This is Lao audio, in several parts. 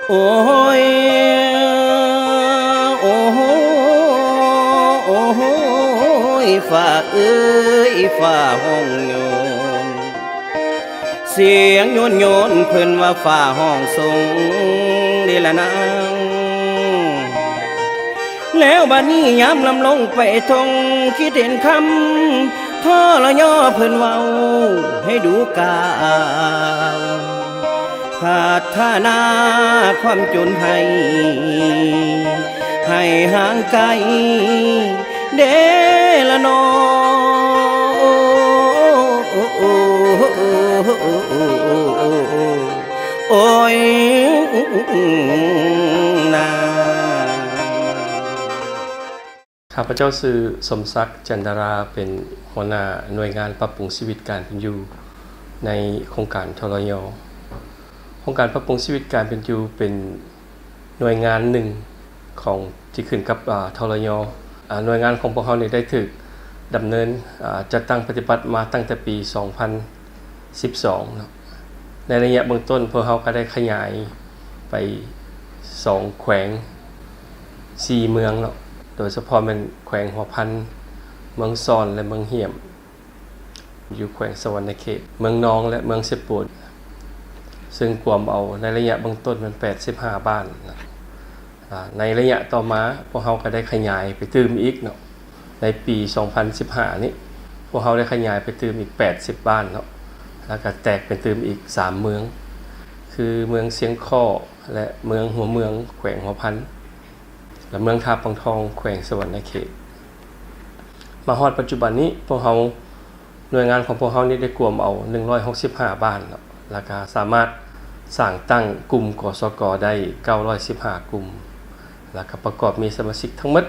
ໂອ້ຍ ໂອ້ໂຫ ໂອ້ໂຫ ຟ້າເອີຍ ຟ້າຮ້ອງໂຍນ ສຽງໂຍນໂຍນ ເພິ່ນວ່າຟ້າຮ້ອງສົ່ງເດລະນາງ. ແລ້ວບັດນີ້ຍາມລຳລົງໄປທົ່ງ ຄິດເຫັນຄຳທໍລະຍໍ ເພິ່ນເວົ້າໃຫ້ດູກ່າວ ພັດທະນາຄວາມຈົນໃຫ້ ໃຫ້ຫ່າງໄກເດລະນໍ. ໂອ້ຍນາ. ຂ້າພະເຈົ້າຊື່ ສົມສັກ ຈັນດາລາ ເປັນຫົວໜ້າໜ່ວຍງານປັບປຸງຊີວິດການເປັນຢູ່ໃນໂຄງການ ທລຍ. ໂຄງການປັບປຸງຊີວິດການເປັນຢູ່ເປັນໜ່ວຍງານໜຶ່ງຂອງ ທີ່ຂຶ້ນກັບ ອາ ທລຍ. ອາ ໜ່ວຍງານຂອງພວກເຮົານີ້ໄດ້ຖືກດຳເນີນ ອາ ຈັດຕັ້ງປະຕິບັດມາຕັ້ງແຕ່ປີສອງພັນສິບສອງເນາະ. ໃນໄລຍະເບື້ອງຕົ້ນ ພວກເຮົາກໍໄດ້ຂະຫຍາຍໄປສອງແຂວງ ສີ່ເມືອງເນາະ, ໂດຍສະເພາະແມ່ນແຂວງຫົວພັນ, ເມືອງຊອນ ແລະ ເມືອງຫ້ຽມ, ຢູ່ແຂວງສະຫວັນນະເຂດ, ເມືອງນອງ ແລະ ເມືອງເຊໂປນ, ເຊິ່ງກວມເອົາໃນໄລຍະເບື້ອງຕົ້ນແມ່ນແປດສິບຫ້າບ້ານເນາະ. ອາ ໃນໄລຍະຕໍ່ມາ ພວກເຮົາກໍໄດ້ຂະຫຍາຍໄປຕື່ມອີກເນາະ. ໃນປີສອງພັນສິບຫ້ານີ້ ພວກເຮົາໄດ້ຂະຫຍາຍໄປຕື່ມອີກແປດສິບບ້ານເນາະ, ແລ້ວກໍແຕກເປັນຕື່ມອີກສາມເມືອງ ຄືເມືອງຊຽງຄໍ້ ແລະ ເມືອງຫົວເມືອງ ແຂວງຫົວພັນ ແລະ ເມືອງທ່າປອງທອງ ແຂວງສະຫວັນນະເຂດ. ມາຮອດປັດຈຸບັນນີ້ ພວກເຮົາ ໜ່ວຍງານຂອງພວກເຮົານີ້ໄດ້ກວມເອົາໜຶ່ງຮ້ອຍຫົກສິບຫ້າບ້ານເນາະ, ແລ້ວກະສາມາດສ້າງຕັ້ງກຸ່ມ ກສກ ໄດ້ເກົ້າຮ້ອຍສິບຫ້າກຸ່ມ, ແລ້ວກະປະກອບມີສະມາຊິກທັງໝົດ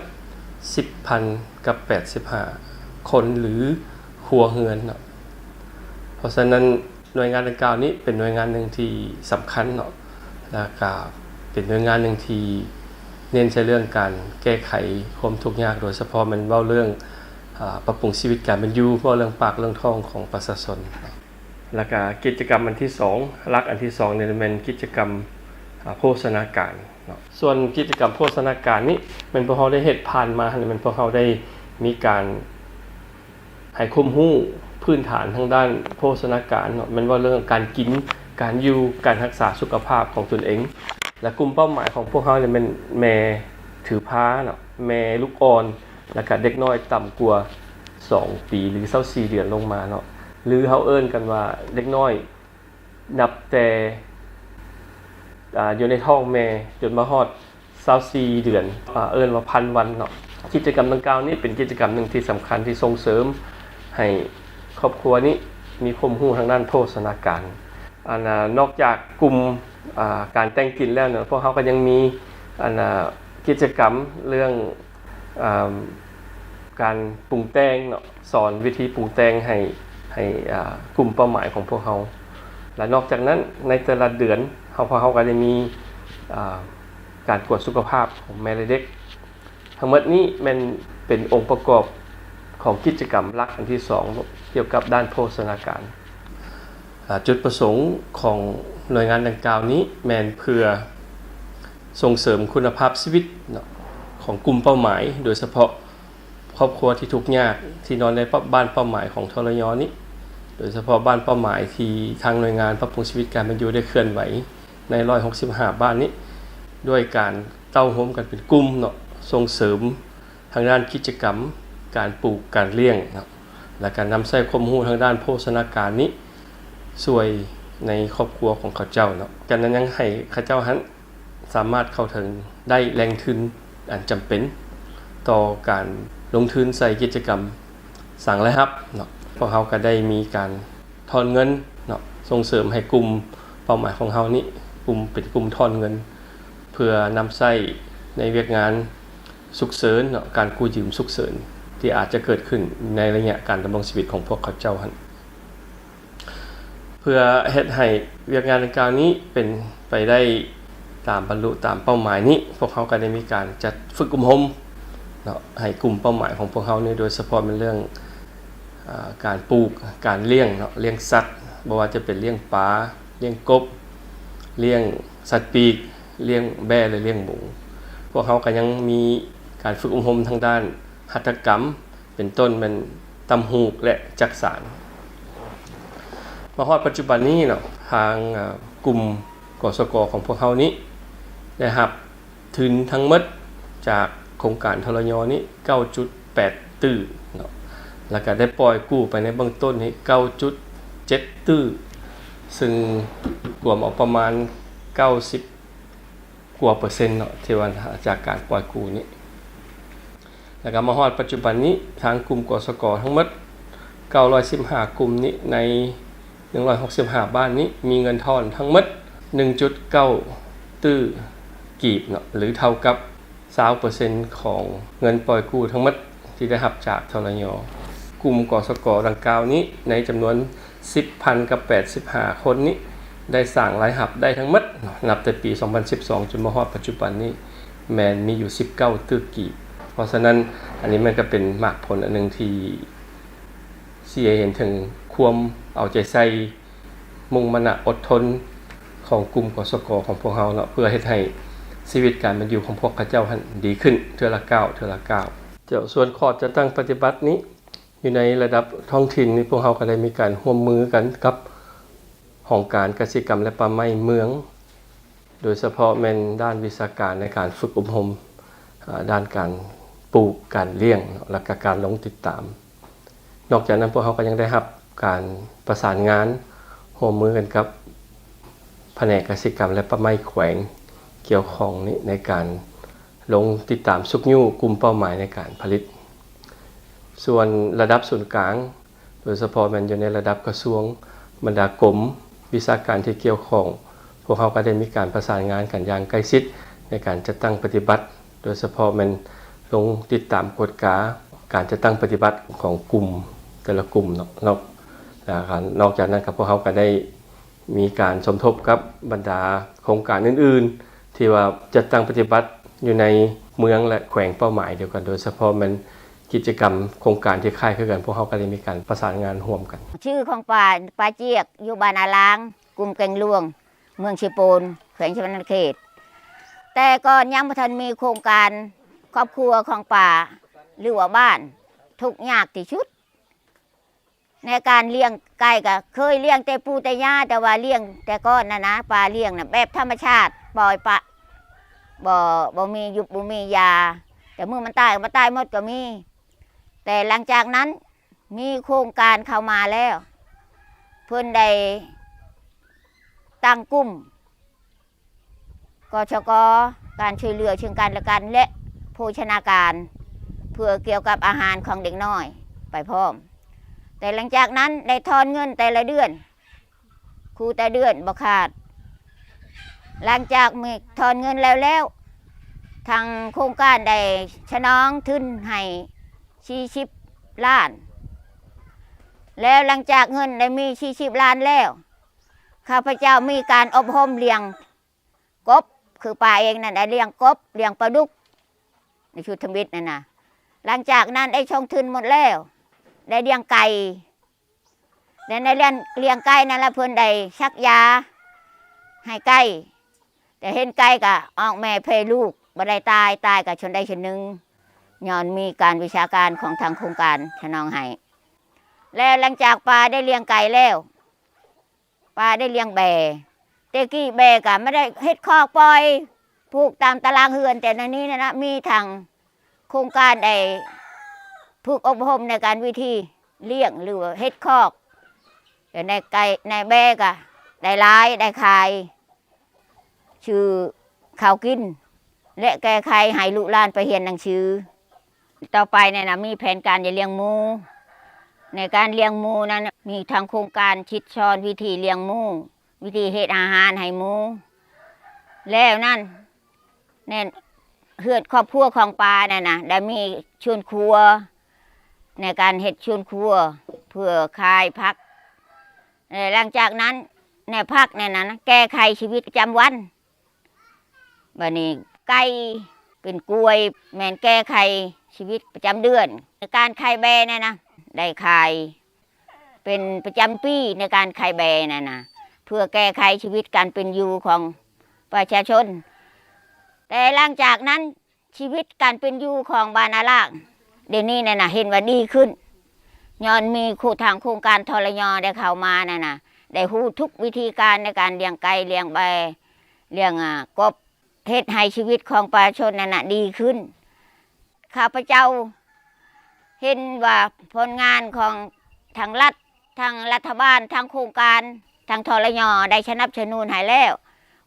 ສິບພັນກັບແປດສິບຫ້າຄົນ ຫຼື ຄົວເຮືອນເນາະ. ເພາະສະນັ້ນ ໜ່ວຍງານດັ່ງກ່າວນີ້ເປັນໜ່ວຍງານໜຶ່ງທີ່ສຳຄັນເນາະ, ແລ້ວກະເປັນໜ່ວຍງານໜຶ່ງທີ່ເນັ້ນໃສ່ເລື່ອງການແກ້ໄຂຄວາມທຸກຍາກ, ໂດຍສະເພາະແມ່ນເວົ້າເລື່ອງ ອາ ປັບປຸງຊີວິດການເປັນຢູ່, ເວົ້າເລື່ອງປາກເລື່ອງທ້ອງຂອງປະຊາຊົນ. ແລ້ວກະກິດຈະກຳອັນທີສອງ, ຫຼັກອັນທີສອງນີ້ແມ່ນກິດຈະກຳ ອາ ໂພຊະນາການເນາະ. ສ່ວນກິດຈະກຳໂພຊະນາການນີ້ ແມ່ນພວກເຮົາໄດ້ເຮັດຜ່ານມາຫັ້ນ ແມ່ນພວກເຮົາໄດ້ມີການ ໃຫ້ຄວາມຮູ້ພື້ນຖານທາງດ້ານໂພຊະນາການເນາະ, ແມ່ນເວົ້າເລື່ອງການກິນ, ການຢູ່, ການຮັກສາສຸຂະພາບຂອງຕົນເອງ. ແລະ ກຸ່ມເປົ້າໝາຍຂອງພວກເຮົານີ້ແມ່ນແມ່ຖືພາເນາະ, ແມ່ລູກອ່ອນ, ແລ້ວກະເດັກນ້ອຍຕ່ຳກວ່າສອງປີ ຫຼື ຊາວສີ່ເດືອນລົງມາເນາະ, ຫຼື ເຮົາເອີ້ນກັນວ່າເດັກນ້ອຍ ນັບແຕ່ ອາ ຢູ່ໃນທ້ອງແມ່ຈົນມາຮອດຊາວສີ່ເດືອນ ອາ ເອີ້ນວ່າພັນວັນເນາະ. ກິດຈະກຳດັ່ງກ່າວນີ້ເປັນກິດຈະກຳໜຶ່ງທີ່ສຳຄັນ ທີ່ສົ່ງເສີມໃຫ້ຄອບຄົວນີ້ມີຄວາມຮູ້ທາງດ້ານໂພຊະນາການ. ອັນນາ ນອກຈາກກຸ່ມ ອາ ການແຕ່ງກິນແລ້ວເນາະ, ພວກເຮົາກໍຍັງມີ ອັນນາ ກິດຈະກຳເລື່ອງ ອາ ການປຸງແຕ່ງເນາະ, ສອນວິທີປຸງແຕ່ງໃຫ້ ໃຫ້ ອາ ກຸ່ມເປົ້າໝາຍຂອງພວກເຮົາ. ແລະ ນອກຈາກນັ້ນ ໃນແຕ່ລະເດືອນ ເຮົາ ພວກເຮົາກໍໄດ້ມີ ອາ ການກວດສຸຂະພາບຂອງແມ່ ແລະ ເດັກ. ທັງໝົດນີ້ແມ່ນເປັນອົງປະກອບຂອງກິດຈະກຳຫຼັກອັນທີສອງ ກ່ຽວກັບດ້ານໂພຊະນາການ. ອາ ຈຸດປະສົງຂອງໜ່ວຍງານດັ່ງກ່າວນີ້ແມ່ນເພື່ອສົ່ງເສີມຄຸນນະພາບຊີວິດເນາະ ຂອງກຸ່ມເປົ້າໝາຍ, ໂດຍສະເພາະຄອບຄົວທີ່ທຸກຍາກ ທີ່ນອນໃນ ບ້ານເປົ້າໝາຍຂອງ ທລຍ ນີ້, ໂດຍສະເພາະບ້ານເປົ້າໝາຍທີ່ທາງໜ່ວຍງານປັບປຸງຊີວິດການເປັນຢູ່ໄດ້ເຄື່ອນໄຫວໃນຮ້ອຍຫົກສິບຫ້າບ້ານນີ້ ດ້ວຍການເຕົ້າໂຮມກັນເປັນກຸ່ມເນາະ, ສົ່ງເສີມ ທາງດ້ານກິດຈະກຳການປູກການລ້ຽງເນາະ ແລະ ການນຳໃຊ້ຄວາມຮູ້ທາງດ້ານໂພຊະນາການນີ້ ຊ່ວຍໃນຄອບຄົວຂອງເຂົາເຈົ້າເນາະ. ການນັ້ນຍັງໃຫ້ເຂົາເຈົ້າຫັ້ນສາມາດເຂົ້າເຖິງໄດ້ແຫຼ່ງທຶນອັນຈຳເປັນຕໍ່ການລົງທຶນໃສ່ກິດຈະກຳສ້າງລາຍຮັບເນາະ. ພວກເຮົາກໍໄດ້ມີການຖອນເງິນເນາະ, ສົ່ງເສີມໃຫ້ກຸ່ມເປົ້າໝາຍຂອງເຮົານີ້ ກຸ່ມ ເປັນກຸ່ມຖອນເງິນ ເພື່ອນຳໃຊ້ໃນວຽກງານ ສຸກເສີນເນາະ, ການກູ້ຢືມສຸກເສີນທີ່ອາດຈະເກີດຂຶ້ນໃນໄລຍະການດຳລົງຊີວິດຂອງພວກເຂົາເຈົ້າຫັ້ນ. ເພື່ອເຮັດໃຫ້ວຽກງານດັ່ງກ່າວນີ້ເປັນໄປໄດ້ຕາມ ບັນລຸຕາມເປົ້າໝາຍນີ້, ພວກເຮົາກໍໄດ້ມີການຈັດຝຶກອົບຮົມເນາະ ໃຫ້ກຸ່ມເປົ້າໝາຍຂອງພວກເຮົານີ້, ໂດຍສະເພາະແມ່ນເລື່ອງ ອາ ການປູກ ການລ້ຽງເນາະ, ລ້ຽງສັດ, ບໍ່ວ່າຈະເປັນລ້ຽງປາ, ລ້ຽງກົບ, ລ້ຽງສັດປີກ, ລ້ຽງແບ້ ແລະ ລ້ຽງໝູ. ພວກເຮົາກໍຍັງມີການຝຶກອົບຮົມທາງດ້ານຫັດຖະກຳ ເປັນຕົ້ນແມ່ນຕ່ຳຫູກ ແລະ ຈັກສານ. ມາຮອດປັດຈຸບັນນີ້ເນາະ ທາງ ເອີ່ ກຸ່ມ ກສກ ຂອງພວກເຮົານີ້ ໄດ້ຮັບທຶນທັງໝົດຈາກໂຄງການ ທລຍ ນີ້ ເກົ້າຈຸດແປດຕື້ເນາະ ແລ້ວກໍໄດ້ປ່ອຍກູ້ໄປໃນເບື້ອງຕົ້ນນີ້ ເກົ້າຈຸດເຈັດຕື້ ຊຶ່ງກວມເອົາປະມານເກົ້າສິບກວ່າເປີເຊັນເນາະ ທີ່ວ່າຈາກການປ່ອຍກູ້ນີ້. ແລ້ວກໍມາຮອດປັດຈຸບັນນີ້ ທາງກຸ່ມ ກສກ ທັງໝົດເກົ້າຮ້ອຍສິບຫ້າກຸ່ມນີ້ ໃນໜຶ່ງຮ້ອຍຫົກສິບຫ້າບ້ານນີ້ ມີເງິນທອນທັງໝົດໜຶ່ງຈຸດເກົ້າຕື້ກີບເນາະ ຫຼື ເທົ່າກັບຊາວເປີເຊັນຂອງເງິນປ່ອຍກູ້ທັງໝົດທີ່ໄດ້ຮັບຈາກ ທລຍ. ກຸ່ມ ກສກ ດັ່ງກ່າວນີ້ ໃນຈຳນວນສິບພັນກັບແປດສິບຫ້າຄົນນີ້ ໄດ້ສ້າງລາຍຮັບໄດ້ທັງໝົດເນາະ ນັບແຕ່ປີສອງພັນສິບສອງ ຈົນມາຮອດປັດຈຸບັນນີ້ ແມ່ນມີຢູ່ສິບເກົ້າຕື້ກີບ. ເພາະສະນັ້ນ ອັນນີ້ມັນກໍເປັນໝາກຜົນອັນໜຶ່ງທີ່ ຊີ້ໃຫ້ເຫັນເຖິງຄວາມເອົາໃຈໃສ່ ມຸ່ງມານະອົດທົນຂອງກຸ່ມ ກສກ ຂອງພວກເຮົາເນາະ ເພື່ອເຮັດໃຫ້ຊີວິດການເປັນຢູ່ຂອງພວກເຂົາເຈົ້າຫັ້ນດີຂຶ້ນເທື່ອລະກ້າວ ເທື່ອລະກ້າວ. ເຈົ້າ ສ່ວນຂອບຈັດຕັ້ງປະຕິບັດນີ້ ຢູ່ໃນລະດັບທ້ອງຖິ່ນນີ້ ພວກເຮົາກໍໄດ້ມີການຮ່ວມມືກັນກັບຫ້ອງການກະສິກຳ ແລະ ປ່າໄມ້ເມືອງ ໂດຍສະເພາະແມ່ນດ້ານວິຊາການໃນການຝຶກອົບຮົມ ອາ ດ້ານການປູກ ການລ້ຽງ ແລະ ກະການລົງຕິດຕາມ. ນອກຈາກນັ້ນ ພວກເຮົາກໍຍັງໄດ້ຮັບການປະສານງານຮ່ວມມືກັນກັບພະແນກກະສິກຳ ແລະ ປ່າໄມ້ແຂວງກ່ຽວຂ້ອງນີ້ ໃນການລົງຕິດຕາມຊຸກຍູ້ກຸ່ມເປົ້າໝາຍໃນການຜະລິດ. ສ່ວນລະດັບສູນກາງ ໂດຍສະເພາະແມ່ນຢູ່ໃນລະດັບກະຊວງ, ບັນດາກົມວິຊາການທີ່ກ່ຽວຂ້ອງ, ພວກເຮົາກໍໄດ້ມີການປະສານງານກັນຢ່າງໃກ້ຊິດໃນການຈັດຕັ້ງປະຕິບັດ, ໂດຍສະເພາະແມ່ນລົງຕິດຕາມກວດກາການຈັດຕັ້ງປະຕິບັດຂອງກຸ່ມແຕ່ລະກຸ່ມເນາະ, ເນາະ. ແລ້ວກໍນອກຈາກນັ້ນກໍ ພວກເຮົາກໍໄດ້ມີການສົມທົບກັບບັນດາໂຄງການອື່ນໆ ທີ່ວ່າຈັດຕັ້ງປະຕິບັດຢູ່ໃນເມືອງ ແລະ ແຂວງເປົ້າໝາຍດຽວກັນ, ໂດຍສະເພາະແມ່ນ ກິດຈະກຳໂຄງການທີ່ຄ້າຍຄືກັນ, ພວກເຮົາກໍໄດ້ມີການປະສານງານຮ່ວມກັນ. ຊື່ຂອງປ້າ ປ້າຈຽກ ຢູ່ບ້ານອາລາງ, ກຸ່ມແກ່ງຫຼວງ, ເມືອງເຊໂປນ, ແຂວງສະຫວັນນະເຂດ. ແຕ່ກ່ອນຍັງບໍ່ທັນມີໂຄງການ, ຄອບຄົວຂອງປ້າ ຫຼືວ່າບ້ານ ທຸກຍາກທີ່ສຸດໃນການລ້ຽງໄກ່. ກະເຄີຍລ້ຽງແຕ່ປູ່ແຕ່ຍ່າ, ແຕ່ວ່າລ້ຽງແຕ່ກ່ອນນະນະ, ປ້າລ້ຽງນະແບບທຳມະຊາດ, ປ່ອຍປະ, ບໍ່, ບໍ່ມີຢູບ, ບໍ່ມີຢາ, ແຕ່ມື້ມັນຕາຍ, ມັນຕາຍໝົດກໍມີ. ແຕ່ຫຼັງຈາກນັ້ນມີໂຄງການເຂົ້າມາແລ້ວ, ເພິ່ນໄດ້ຕັ້ງກຸ່ມ ກຊກ ການຊ່ວຍເຫຼືອເຊິ່ງກັນແລະກັນ ແລະ ໂພຊະນາການ ເພື່ອກ່ຽວກັບອາຫານຂອງເດັກນ້ອຍໄປພ້ອມ. ແຕ່ຫຼັງຈາກນັ້ນໄດ້ທອນເງິນແຕ່ລະເດືອນ, ຄູ່ແຕ່ເດືອນບໍ່ຂາດ. ຫຼັງຈາກມີທອນເງິນແລ້ວແລ້ວ, ທາງໂຄງການໄດ້ສະໜອງທຶນໃຫ້ສີ່ສິບລ້ານ. ແລ້ວຫຼັງຈາກເງິນໄດ້ມີສີ່ສິບລ້ານແລ້ວ, ຂ້າພະເຈົ້າມີການອົບຮົມລ້ຽງ ກົບ, ຄືປ້າເອງນັ້ນໄດ້ລ້ຽງກົບ, ລ້ຽງປາດຸກໃນຊຸດທຳອິດນັ້ນນະ. ຫຼັງຈາກນັ້ນໄດ້ສົ່ງທຶນໝົດແລ້ວ, ໄດ້ລ້ຽງໄກ່, ແລະ ໃນລ້ຽງ, ລ້ຽງໄກ່ນັ້ນລະ ເພິ່ນໄດ້ສັກຢາໃຫ້ໄກ່, ແຕ່ເຫັນໄກ່ກະອອກແມ່ແຜ່ລູກ, ບໍ່ໄດ້ຕາຍ, ຕາຍກະຊົນໃດຊົນໜຶ່ງ, ຍ້ອນມີການວິຊາການຂອງທາງໂຄງການສະໜອງໃຫ້. ແລ້ວຫຼັງຈາກປ້າໄດ້ລ້ຽງໄກ່ແລ້ວ, ປ້າໄດ້ລ້ຽງແບ້. ແຕ່ກີ້ແບ້ກະມາໄດ້ເຮັດຄອກປ່ອຍ, ຜູກຕາມຕະລາງເຮືອນ, ແຕ່ໃນນີ້ນະ ມີທາງໂຄງການໄດ້ຝຶກອົບຮົມໃນການວິທີລ້ຽງ ຫຼືວ່າເຮັດຄອກ. ແຕ່ໃນໄກ່, ໃນແບ້ກະໄດ້ຫຼາຍ, ໄດ້ຂາຍ ຊື້ເຂົ້າກິນ ແລະ ແກ້ໄຂໃຫ້ລູກຫຼານໄປຮຽນໜັງສື. ຕໍ່ໄປນັ້ນນະ ມີແຜນການຈະລ້ຽງໝູ. ໃນການລ້ຽງໝູນັ້ນ ມີທາງໂຄງການຊິດສອນວິທີລ້ຽງໝູ, ວິທີເຮັດອາຫານໃຫ້ໝູ. ແລ້ວນັ້ນ ແນ່ນ ເຮືອນຄອບຄົວຂອງປ້ານັ້ນນະ ໄດ້ມີສວນຄົວ, ໃນການເຮັດສວນຄົວເພື່ອຂາຍຜັກ. ແລະ ຫຼັງຈາກນັ້ນ ໃນຜັກນັ້ນນະ ແກ້ໄຂຊີວິດປະຈຳວັນ. ບາດນີ້ໄກ່ເປັນກວຍ ແມ່ນແກ້ໄຂຊີວິດປະຈຳເດືອນ. ໃນການໄຂ່ແບ້ນັ້ນນະ ໄດ້ຂາຍເປັນປະຈຳປີ ໃນການໄຂ່ແບ້ນັ້ນນະ ເພື່ອແກ້ໄຂຊີວິດການເປັນຢູ່ຂອງປະຊາຊົນ. ແຕ່ຫຼັງຈາກນັ້ນ ຊີວິດການເປັນຢູ່ຂອງບ້ານອາລ່າງ ດຽວນີ້ນັ້ນນະ ເຫັນວ່າດີຂຶ້ນ ຍ້ອນມີໂຄ ທາງໂຄງການ ທລຍ ໄດ້ເຂົ້າມານັ້ນນະ ໄດ້ຮູ້ທຸກວິທີການໃນການລ້ຽງໄກ່ ລ້ຽງແບ້ ລ້ຽງ ອາ ກົບ ເຮັດໃຫ້ຊີວິດຂອງປະຊາຊົນນັ້ນນະດີຂຶ້ນ. ຂ້າພະເຈົ້າເຫັນວ່າຜົນງານຂອງທາງລັດ ທາງລັດຖະບານ ທາງໂຄງການ ທາງ ທລຍ ໄດ້ສະໜັບສະໜູນໃຫ້ແລ້ວ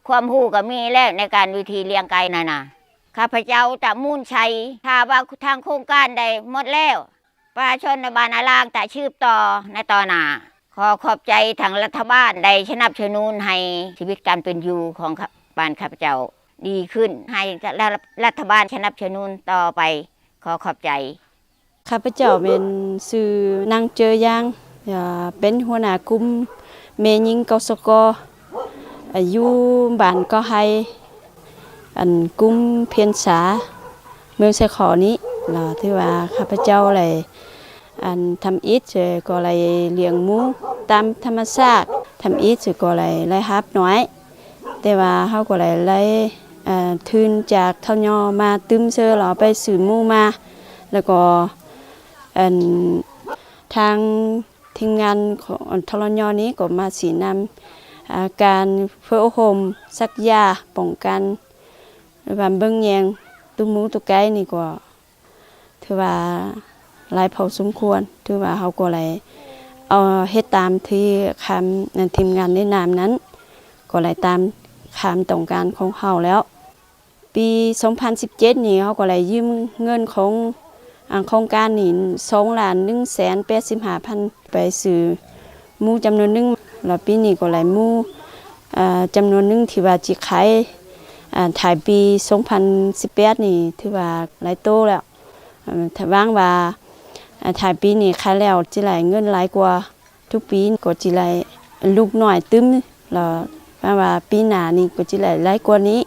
ຄວາມຮູ້ກໍມີແລ້ວໃນການວິທີລ້ຽງໄກ່ນັ້ນນະ. ຂ້າພະເຈົ້າ ຕະມູນໄຊ ຖ້າວ່າທາງໂຄງການໄດ້ໝົດແລ້ວ ປະຊາຊົນໃນບ້ານອາລ່າງຈະສືບຕໍ່ໃນຕໍ່ໜ້າ. ຂໍຂອບໃຈທາງລັດຖະບານໄດ້ສະໜັບສະໜູນໃຫ້ຊີວິດການເປັນຢູ່ຂອງຂ້າ ບ້ານຂ້າພະເຈົ້າດີຂຶ້ນ ໃຫ້ລັດຖະບານສະໜັບສະໜູນຕໍ່ໄປ. ຂໍຂອບໃຈ. ຂ້າພະເຈົ້າແມ່ນຊື່ນາງ ເຈີຢາງ ເປັນຫົວໜ້າກຸ່ມແມ່ຍິງ ກສກ ຢູ່ບ້ານເກາະໄຮ ອັນ ກຸ່ມພຽນສາ ເມືອງໄຊຂໍນີ້ ລະຖືວ່າຂ້າພະເຈົ້າໄດ້ ອັນ ທຳອິດກໍໄດ້ລ້ຽງໝູຕາມທຳມະຊາດ ທຳອິດກໍໄດ້ລາຍຮັບໜ້ອຍ ແຕ່ວ່າເຮົາກໍໄດ້ ໄດ້ ເອີ ທຶນຈາກ ທລຍ ມາຕື່ມເຊີ ລະເອົາໄປຊື້ໝູມາ ລະກໍ ອັນ ທາງທີມງານຂອງ ທລຍ ນີ້ກໍມາຊີ້ນຳ ອາ ການຝຶກອົບຮົມ ສັກຢາປ້ອງກັນ ຫຼືວ່າເບິ່ງແຍງຕູ້ໝູຕູ້ໄກ່ນີ້ກໍ ຖືວ່າຫຼາຍພໍສົມຄວນ ຖືວ່າເຮົາກໍໄດ້ ເອີ ເຮັດຕາມທີ່ຄຳ ອັນ ທີມງານແນະນຳນັ້ນ ກໍໄດ້ຕາມຄຳຕ້ອງການຂອງເຮົາແລ້ວ. ປີສອງພັນສິບເຈັດນີ້ ເຮົາກໍໄດ້ຢືມເງິນຂອງ ອາ ໂຄງການນີ້ ສອງລ້ານໜຶ່ງແສນແປດສິບຫ້າພັນ ໄປຊື້ໝູຈຳນວນໜຶ່ງ ລະປີນີ້ກໍໄດ້ໝູ ເອີ ຈຳນວນໜຶ່ງທີ່ວ່າຊິຂາຍ ອາ ທ້າຍປີສອງພັນສິບແປດນີ້ ຖືວ່າຫຼາຍໂຕແລ້ວ. ເອີ ຫວັງວ່າ ອາ ທ້າຍປີນີ້ຂາຍແລ້ວ ຊິໄດ້ເງິນຫຼາຍກວ່າທຸກປີ ກໍຊິໄດ້ລູກນ້ອຍຕື່ມ ລະຫວັງວ່າປີໜ້ານີ້ກໍຊິໄດ້ຫຼາຍກວ່ານີ້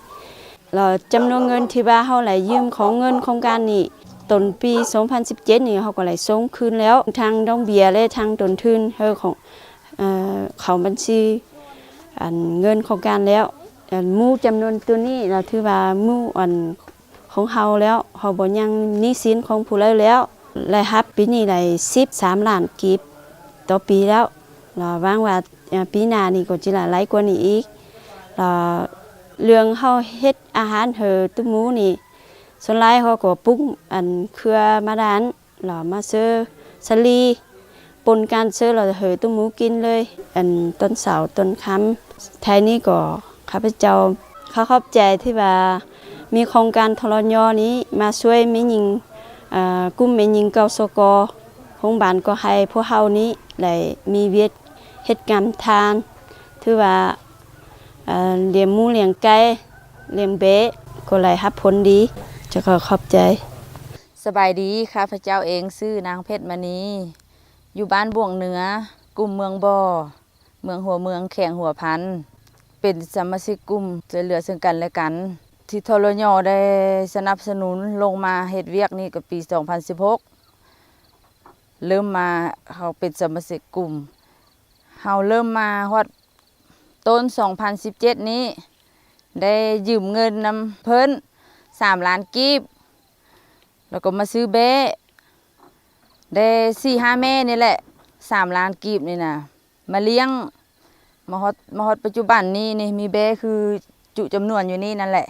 ລະຈຳນວນເງິນທີ່ວ່າເຮົາໄດ້ຢືມຂອງເງິນໂຄງການນີ້ ຕົ້ນປີສອງພັນສິບເຈັດນີ້ ເຮົາກໍໄດ້ສົ່ງຄືນແລ້ວ ທັງດອກເບ້ຍ ແລະ ທັງຕົ້ນທຶນ ເຮົາຂອງ ເອີ ເຂົ້າບັນຊີ ອັນ ເງິນໂຄງການແລ້ວ. ອັນ ໝູຈຳນວນໂຕນີ້ລະຖືວ່າໝູ ອັນ ຂອງເຮົາແລ້ວ ເຮົາບໍ່ຍັງໜີ້ສິນຂອງຜູ້ໃດແລ້ວ ລາຍຮັບປີນີ້ໄດ້ສິບສາມລ້ານກີບຕໍ່ປີແລ້ວ ລະຫວັງວ່າ ເອີ ປີໜ້ານີ້ກໍຊິໄດ້ຫຼາຍກວ່ານີ້ອີກ ລະເລື່ອງເຮົາເຮັດອາຫານໃຫ້ຕູ້ໝູນີ້ ສ່ວນຫຼາຍເຮົາກໍປຸງ ອັນ ເຄືອມາດານ ລະມາເຊີສາລີ ປົນກັນເຊີ ລະໃຫ້ຕູ້ໝູກິນເລີຍ ອັນ ຕອນເຊົ້າຕອນຄ່ຳ. ທ້າຍນີ້ກໍ ຂ້າພະເຈົ້າຂໍຂອບໃຈທີ່ວ່າມີໂຄງການ ທລຍ ນີ້ມາຊ່ວຍແມ່ຍິງ ເອີ ກຸ່ມແມ່ຍິງ ກສກ ໂຮງບານກໍໃຫ້ພວກເຮົານີ້ໄດ້ມີວຽກເຮັດການທານ ຖືວ່າ ເອີ ລ້ຽງໝູລ້ຽງໄກ່ ລ້ຽງແບ້ ກໍໄດ້ຮັບຜົນດີ. ເຈົ້າ ຂໍຂອບໃຈ. ສະບາຍດີ, ຂ້າພະເຈົ້າເອງຊື່ນາງ ເພັດມະນີ ຢູ່ບ້ານບວງເໜືອ ກຸ່ມເມືອງບໍ່ ເມືອງຫົວເມືອງ ແຂວງຫົວພັນ ເປັນສະມາຊິກກຸ່ມຊ່ວຍເຫຼືອເຊິ່ງກັນແລະກັນ ທີ່ ທລຍ ໄດ້ສະໜັບສະໜູນລົງມາເຮັດວຽກນີ້ກໍປີສອງພັນສິບຫົກ ເລີ່ມມາເຂົ້າເປັນສະມາຊິກກຸ່ມ ເຮົາເລີ່ມມາຮອດຕົ້ນສອງພັນສິບເຈັດນີ້ ໄດ້ຢືມເງິນນຳເພິ່ນສາມລ້ານກີບ ແລ້ວກໍມາຊື້ແບ້ ໄດ້ສີ່ຫ້າແມ່ນີ້ແຫຼະ ສາມລ້ານກີບນີ້ນະ ມາລ້ຽງ ມາຮອດ ມາຮອດປັດຈຸບັນນີ້ນີ້ ມີແບ້ຄືຈຸຈຳນວນຢູ່ນີ້ນັ້ນແຫຼະ.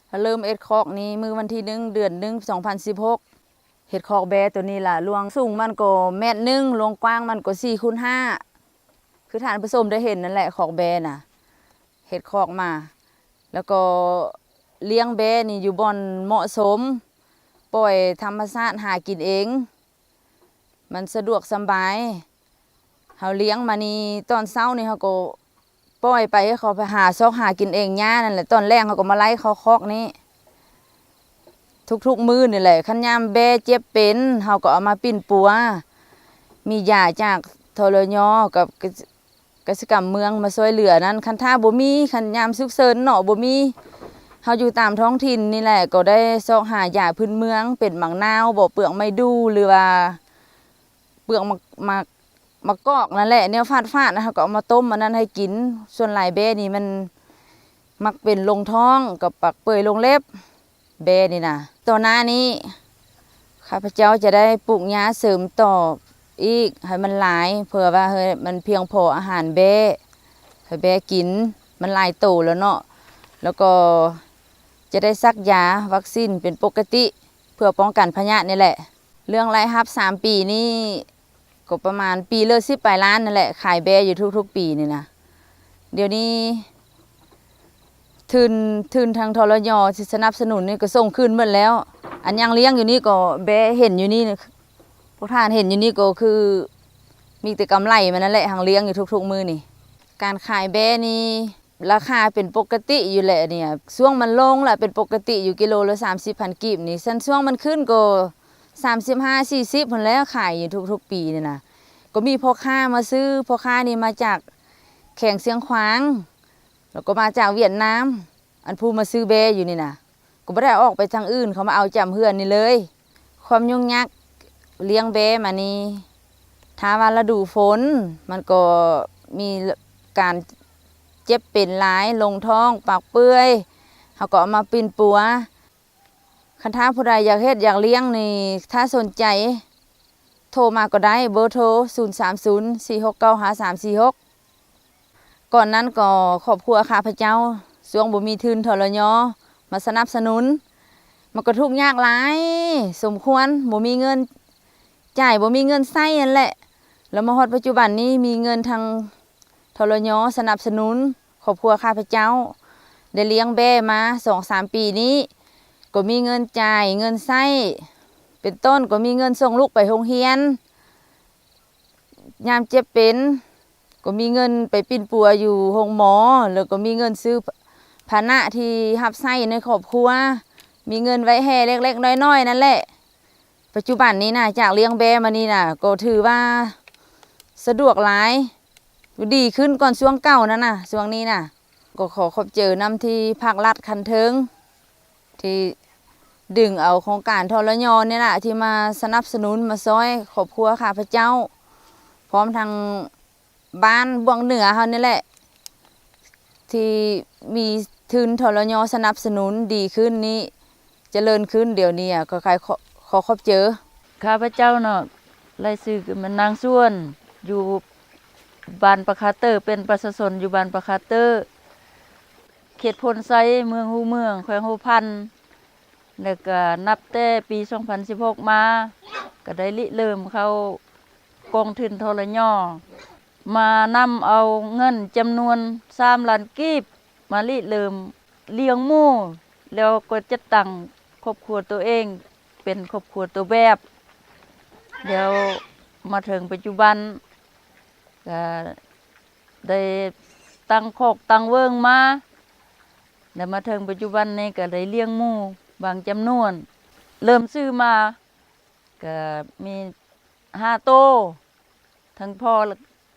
ເຮົາເລີ່ມເຮັດຄອກນີ້ມື້ວັນທີໜຶ່ງ ເດືອນໜຶ່ງ ສອງພັນສິບຫົກ ເຮັດຄອກແບ້ໂຕນີ້ລະ ລວງສູງມັນກໍແມັດໜຶ່ງ ລວງກວ້າງມັນກໍສີ່ຄູນຫ້າ ຄືທ່ານຜູ້ຊົມໄດ້ເຫັນນັ້ນແຫຼະ ຄອກແບ້ນະ ເຮັດຄອກມາ ແລ້ວກໍລ້ຽງແບ້ນີ້ຢູ່ບ່ອນເໝາະສົມ ປ່ອຍທຳມະຊາດຫາກິນເອງ ມັນສະດວກສຳບາຍ. ເຮົາລ້ຽງມານີ້ ຕອນເຊົ້ານີ້ເຮົາກໍປ່ອຍໄປ ເຂົາໄປຫາຊອກຫາກິນເອງຫຍ້ານັ້ນແຫຼະ ຕອນແລງເຮົາກໍມາໄລ່ເຂົ້າຄອກນີ້ ທຸກໆມື້ນີ້ແຫຼະ. ຄັນຍາມແບ້ເຈັບເປັນ ເຮົາກໍເອົາມາປິ່ນປົວ ມີຢາຈາກ ທລຍ ກັບ ກະສິກຳເມືອງມາຊ່ວຍເຫຼືອນັ້ນ ຄັນຖ້າບໍ່ມີ ຄັນຍາມສຸກເສີນເນາະ ບໍ່ມີ ເຮົາຢູ່ຕາມທ້ອງຖິ່ນນີ້ແຫຼະ ກໍໄດ້ຊອກຫາຢາພື້ນເມືອງ ເປັນໝາກນາວບໍ ເປືອກໄມ້ດູ່ ຫຼືວ່າເປືອກໝາກ ໝາກ ໝາກກອກນັ້ນແຫຼະ ແນວຟາດໆ ເຮົາກໍເອົາມາຕົ້ມອັນນັ້ນໃຫ້ກິນ. ສ່ວນຫຼາຍແບ້ນີ້ມັນ ມັກເປັນລົງທ້ອງກັບປາກເປື່ອຍລົງເລັບ ແບ້ນີ້ນະ. ຕໍ່ໜ້ານີ້ ຂ້າພະເຈົ້າຈະໄດ້ປູກຫຍ້າເສີມຕໍ່ອີກໃຫ້ມັນຫຼາຍ ເພື່ອວ່າໃຫ້ມັນພຽງພໍອາຫານແບ້ ໃຫ້ແບ້ກິນ ມັນຫຼາຍໂຕແລ້ວເນາະ. ແລ້ວກໍຈະໄດ້ສັກຢາວັກຊີນເປັນປົກກະຕິ ເພື່ອປ້ອງກັນພະຍາດນີ້ແຫຼະ. ເລື່ອງລາຍຮັບສາມປີນີ້ ກໍປະມານປີລະສິບປາຍລ້ານນັ້ນແຫຼະ ຂາຍແບ້ຢູ່ທຸກໆປີນີ້ນະ. ດຽວນີ້ທຶນ ທຶນທາງ ທລຍ ທີ່ສະໜັບສະໜູນນີ້ກໍສົ່ງຄືນໝົດແລ້ວ. ອັນຍັງລ້ຽງຢູ່ນີ້ກໍແບ້ເຫັນຢູ່ນີ້ ພວກທ່ານເຫັນຢູ່ນີ້ກໍຄືມີແຕ່ກຳໄລມັນນັ້ນແຫຼະ ຫາງລ້ຽງຢູ່ທຸກໆມື້ນີ້. ການຂາຍແບ້ນີ້ ລາຄາເປັນປົກກະຕິຢູ່ແຫຼະນີ້ ຊ່ວງມັນລົງລະເປັນປົກກະຕິຢູ່ກິໂລລະສາມສິບພັນກີບນີ້ ຊັ້ນຊ່ວງມັນຂຶ້ນກໍສາມສິບຫ້າ ສີ່ສິບພຸ້ນແຫຼະ ຂາຍຢູ່ທຸກໆປີນີ້ນະ. ກໍມີພໍ່ຄ້າມາຊື້ ພໍ່ຄ້ານີ້ມາຈາກແຂວງຊຽງຂວາງ ແລ້ວກໍມາຈາກຫວຽດນາມ ອັນຜູ້ມາຊື້ແບ້ຢູ່ນີ້ນະ ກໍບໍ່ໄດ້ອອກໄປທາງອື່ນ ເຂົາມາເອົາຈຳເຮືອນນີ້ເລີຍ. ຄວາມຫຍຸ້ງຍາກລ້ຽງແບ້ມານີ້ ຖ້າວ່າລະດູຝົນ ມັນກໍມີການເຈັບເປັນຫຼາຍ ລົງທ້ອງ ປາກເປື່ອຍ ເຮົາກໍເອົາມາປິ່ນປົວ. ຄັນຖ້າຜູ້ໃດຢາກເຮັດຢາກລ້ຽງນີ້ ຖ້າສົນໃຈ ໂທມາກໍໄດ້ ເບີໂທ ສູນສາມສູນ ສີ່ຫົກເກົ້າ ຫ້າສາມສີ່ຫົກ. ກ່ອນນັ້ນກໍຄອບຄົວຂ້າພະເຈົ້າ ຊ່ວງບໍ່ມີທຶນ ທລຍ ມາສະໜັບສະໜູນ ມັນກໍທຸກຍາກຫຼາຍສົມຄວນ ບໍ່ມີເງິນຈ່າຍ ບໍ່ມີເງິນໃຊ້ຫັ້ນແຫຼະ. ແລ້ວມາຮອດປັດຈຸບັນນີ້ ມີເງິນທາງ ທລຍ ສະໜັບສະໜູນ ຄອບຄົວຂ້າພະເຈົ້າ ໄດ້ລ້ຽງແບ້ມາສອງສາມປີນີ້ ກໍມີເງິນຈ່າຍເງິນໃຊ້ ເປັນຕົ້ນກໍມີເງິນສົ່ງລູກໄປໂຮງຮຽນ ຍາມເຈັບເປັນ ກໍມີເງິນໄປປິ່ນປົວຢູ່ໂຮງໝໍ ແລ້ວກໍມີເງິນຊື້ພາຫະນະທີ່ຮັບໃຊ້ໃນຄອບຄົວ ມີເງິນໄວ້ແຮ່ເລັກໆນ້ອຍໆນັ້ນແຫຼະ. ປັດຈຸບັນນີ້ນະ ຈາກລ້ຽງແບ້ມານີ້ນະ ກໍຖືວ່າສະດວກຫຼາຍ ດີຂຶ້ນກ່ອນຊ່ວງເກົ່ານັ້ນນະ ຊ່ວງນີ້ນະ. ກໍຂໍຂອບໃຈນຳທີ່ພາກລັດຂັ້ນເທິງ ທີ່ດຶງເອົາໂຄງການ ທລຍ ນີ້ລະ ທີ່ມາສະໜັບສະໜູນ ມາຊ່ອຍຄອບຄົວຂ້າພະເຈົ້າ ພ້ອມທັງບ້ານບວງເໜືອເຮົານີ້ແຫຼະ ທີ່ມີທຶນ ທລຍ ສະໜັບສະໜູນດີຂຶ້ນນີ້ ຈະເລີນຂຶ້ນ ດຽວນີ້ກໍຂາຍ ຂໍ ຂໍຂອບໃຈ. ຂ້າພະເຈົ້າເນາະ ລາຍຊື່ກໍແມ່ນນາງຊວນ ຢູ່ບ້ານປາຄາເຕີ ເປັນປະຊາຊົນຢູ່ບ້ານປາຄາເຕີ ເຂດໂພນໄຊ ເມືອງຮູເມືອງ ແຂວງຫົວພັນ. ແລ້ວກະນັບແຕ່ປີສອງພັນສິບຫົກມາ ກະໄດ້ລິເລີ່ມເຂົ້າກອງທຶນ ທລຍ ມານຳເອົາເງິນຈຳນວນສາມລ້ານກີບ ມາລິເລີ່ມລ້ຽງໝູ ແລ້ວກໍຈັດຕັ້ງຄອບຄົວໂຕເອງເປັນຄອບຄົວໂຕແບບ. ແລ້ວມາເຖິງປັດຈຸບັນ ກະໄດ້ຕັ້ງຄອກຕັ້ງເຫວີງມາ ແລ້ວມາເຖິງປັດຈຸບັນນີ້ກະໄດ້ລ້ຽງໝູບາງຈຳນວນ. ເລີ່ມຊື້ມາກະມີຫ້າໂຕ ທັງພໍ່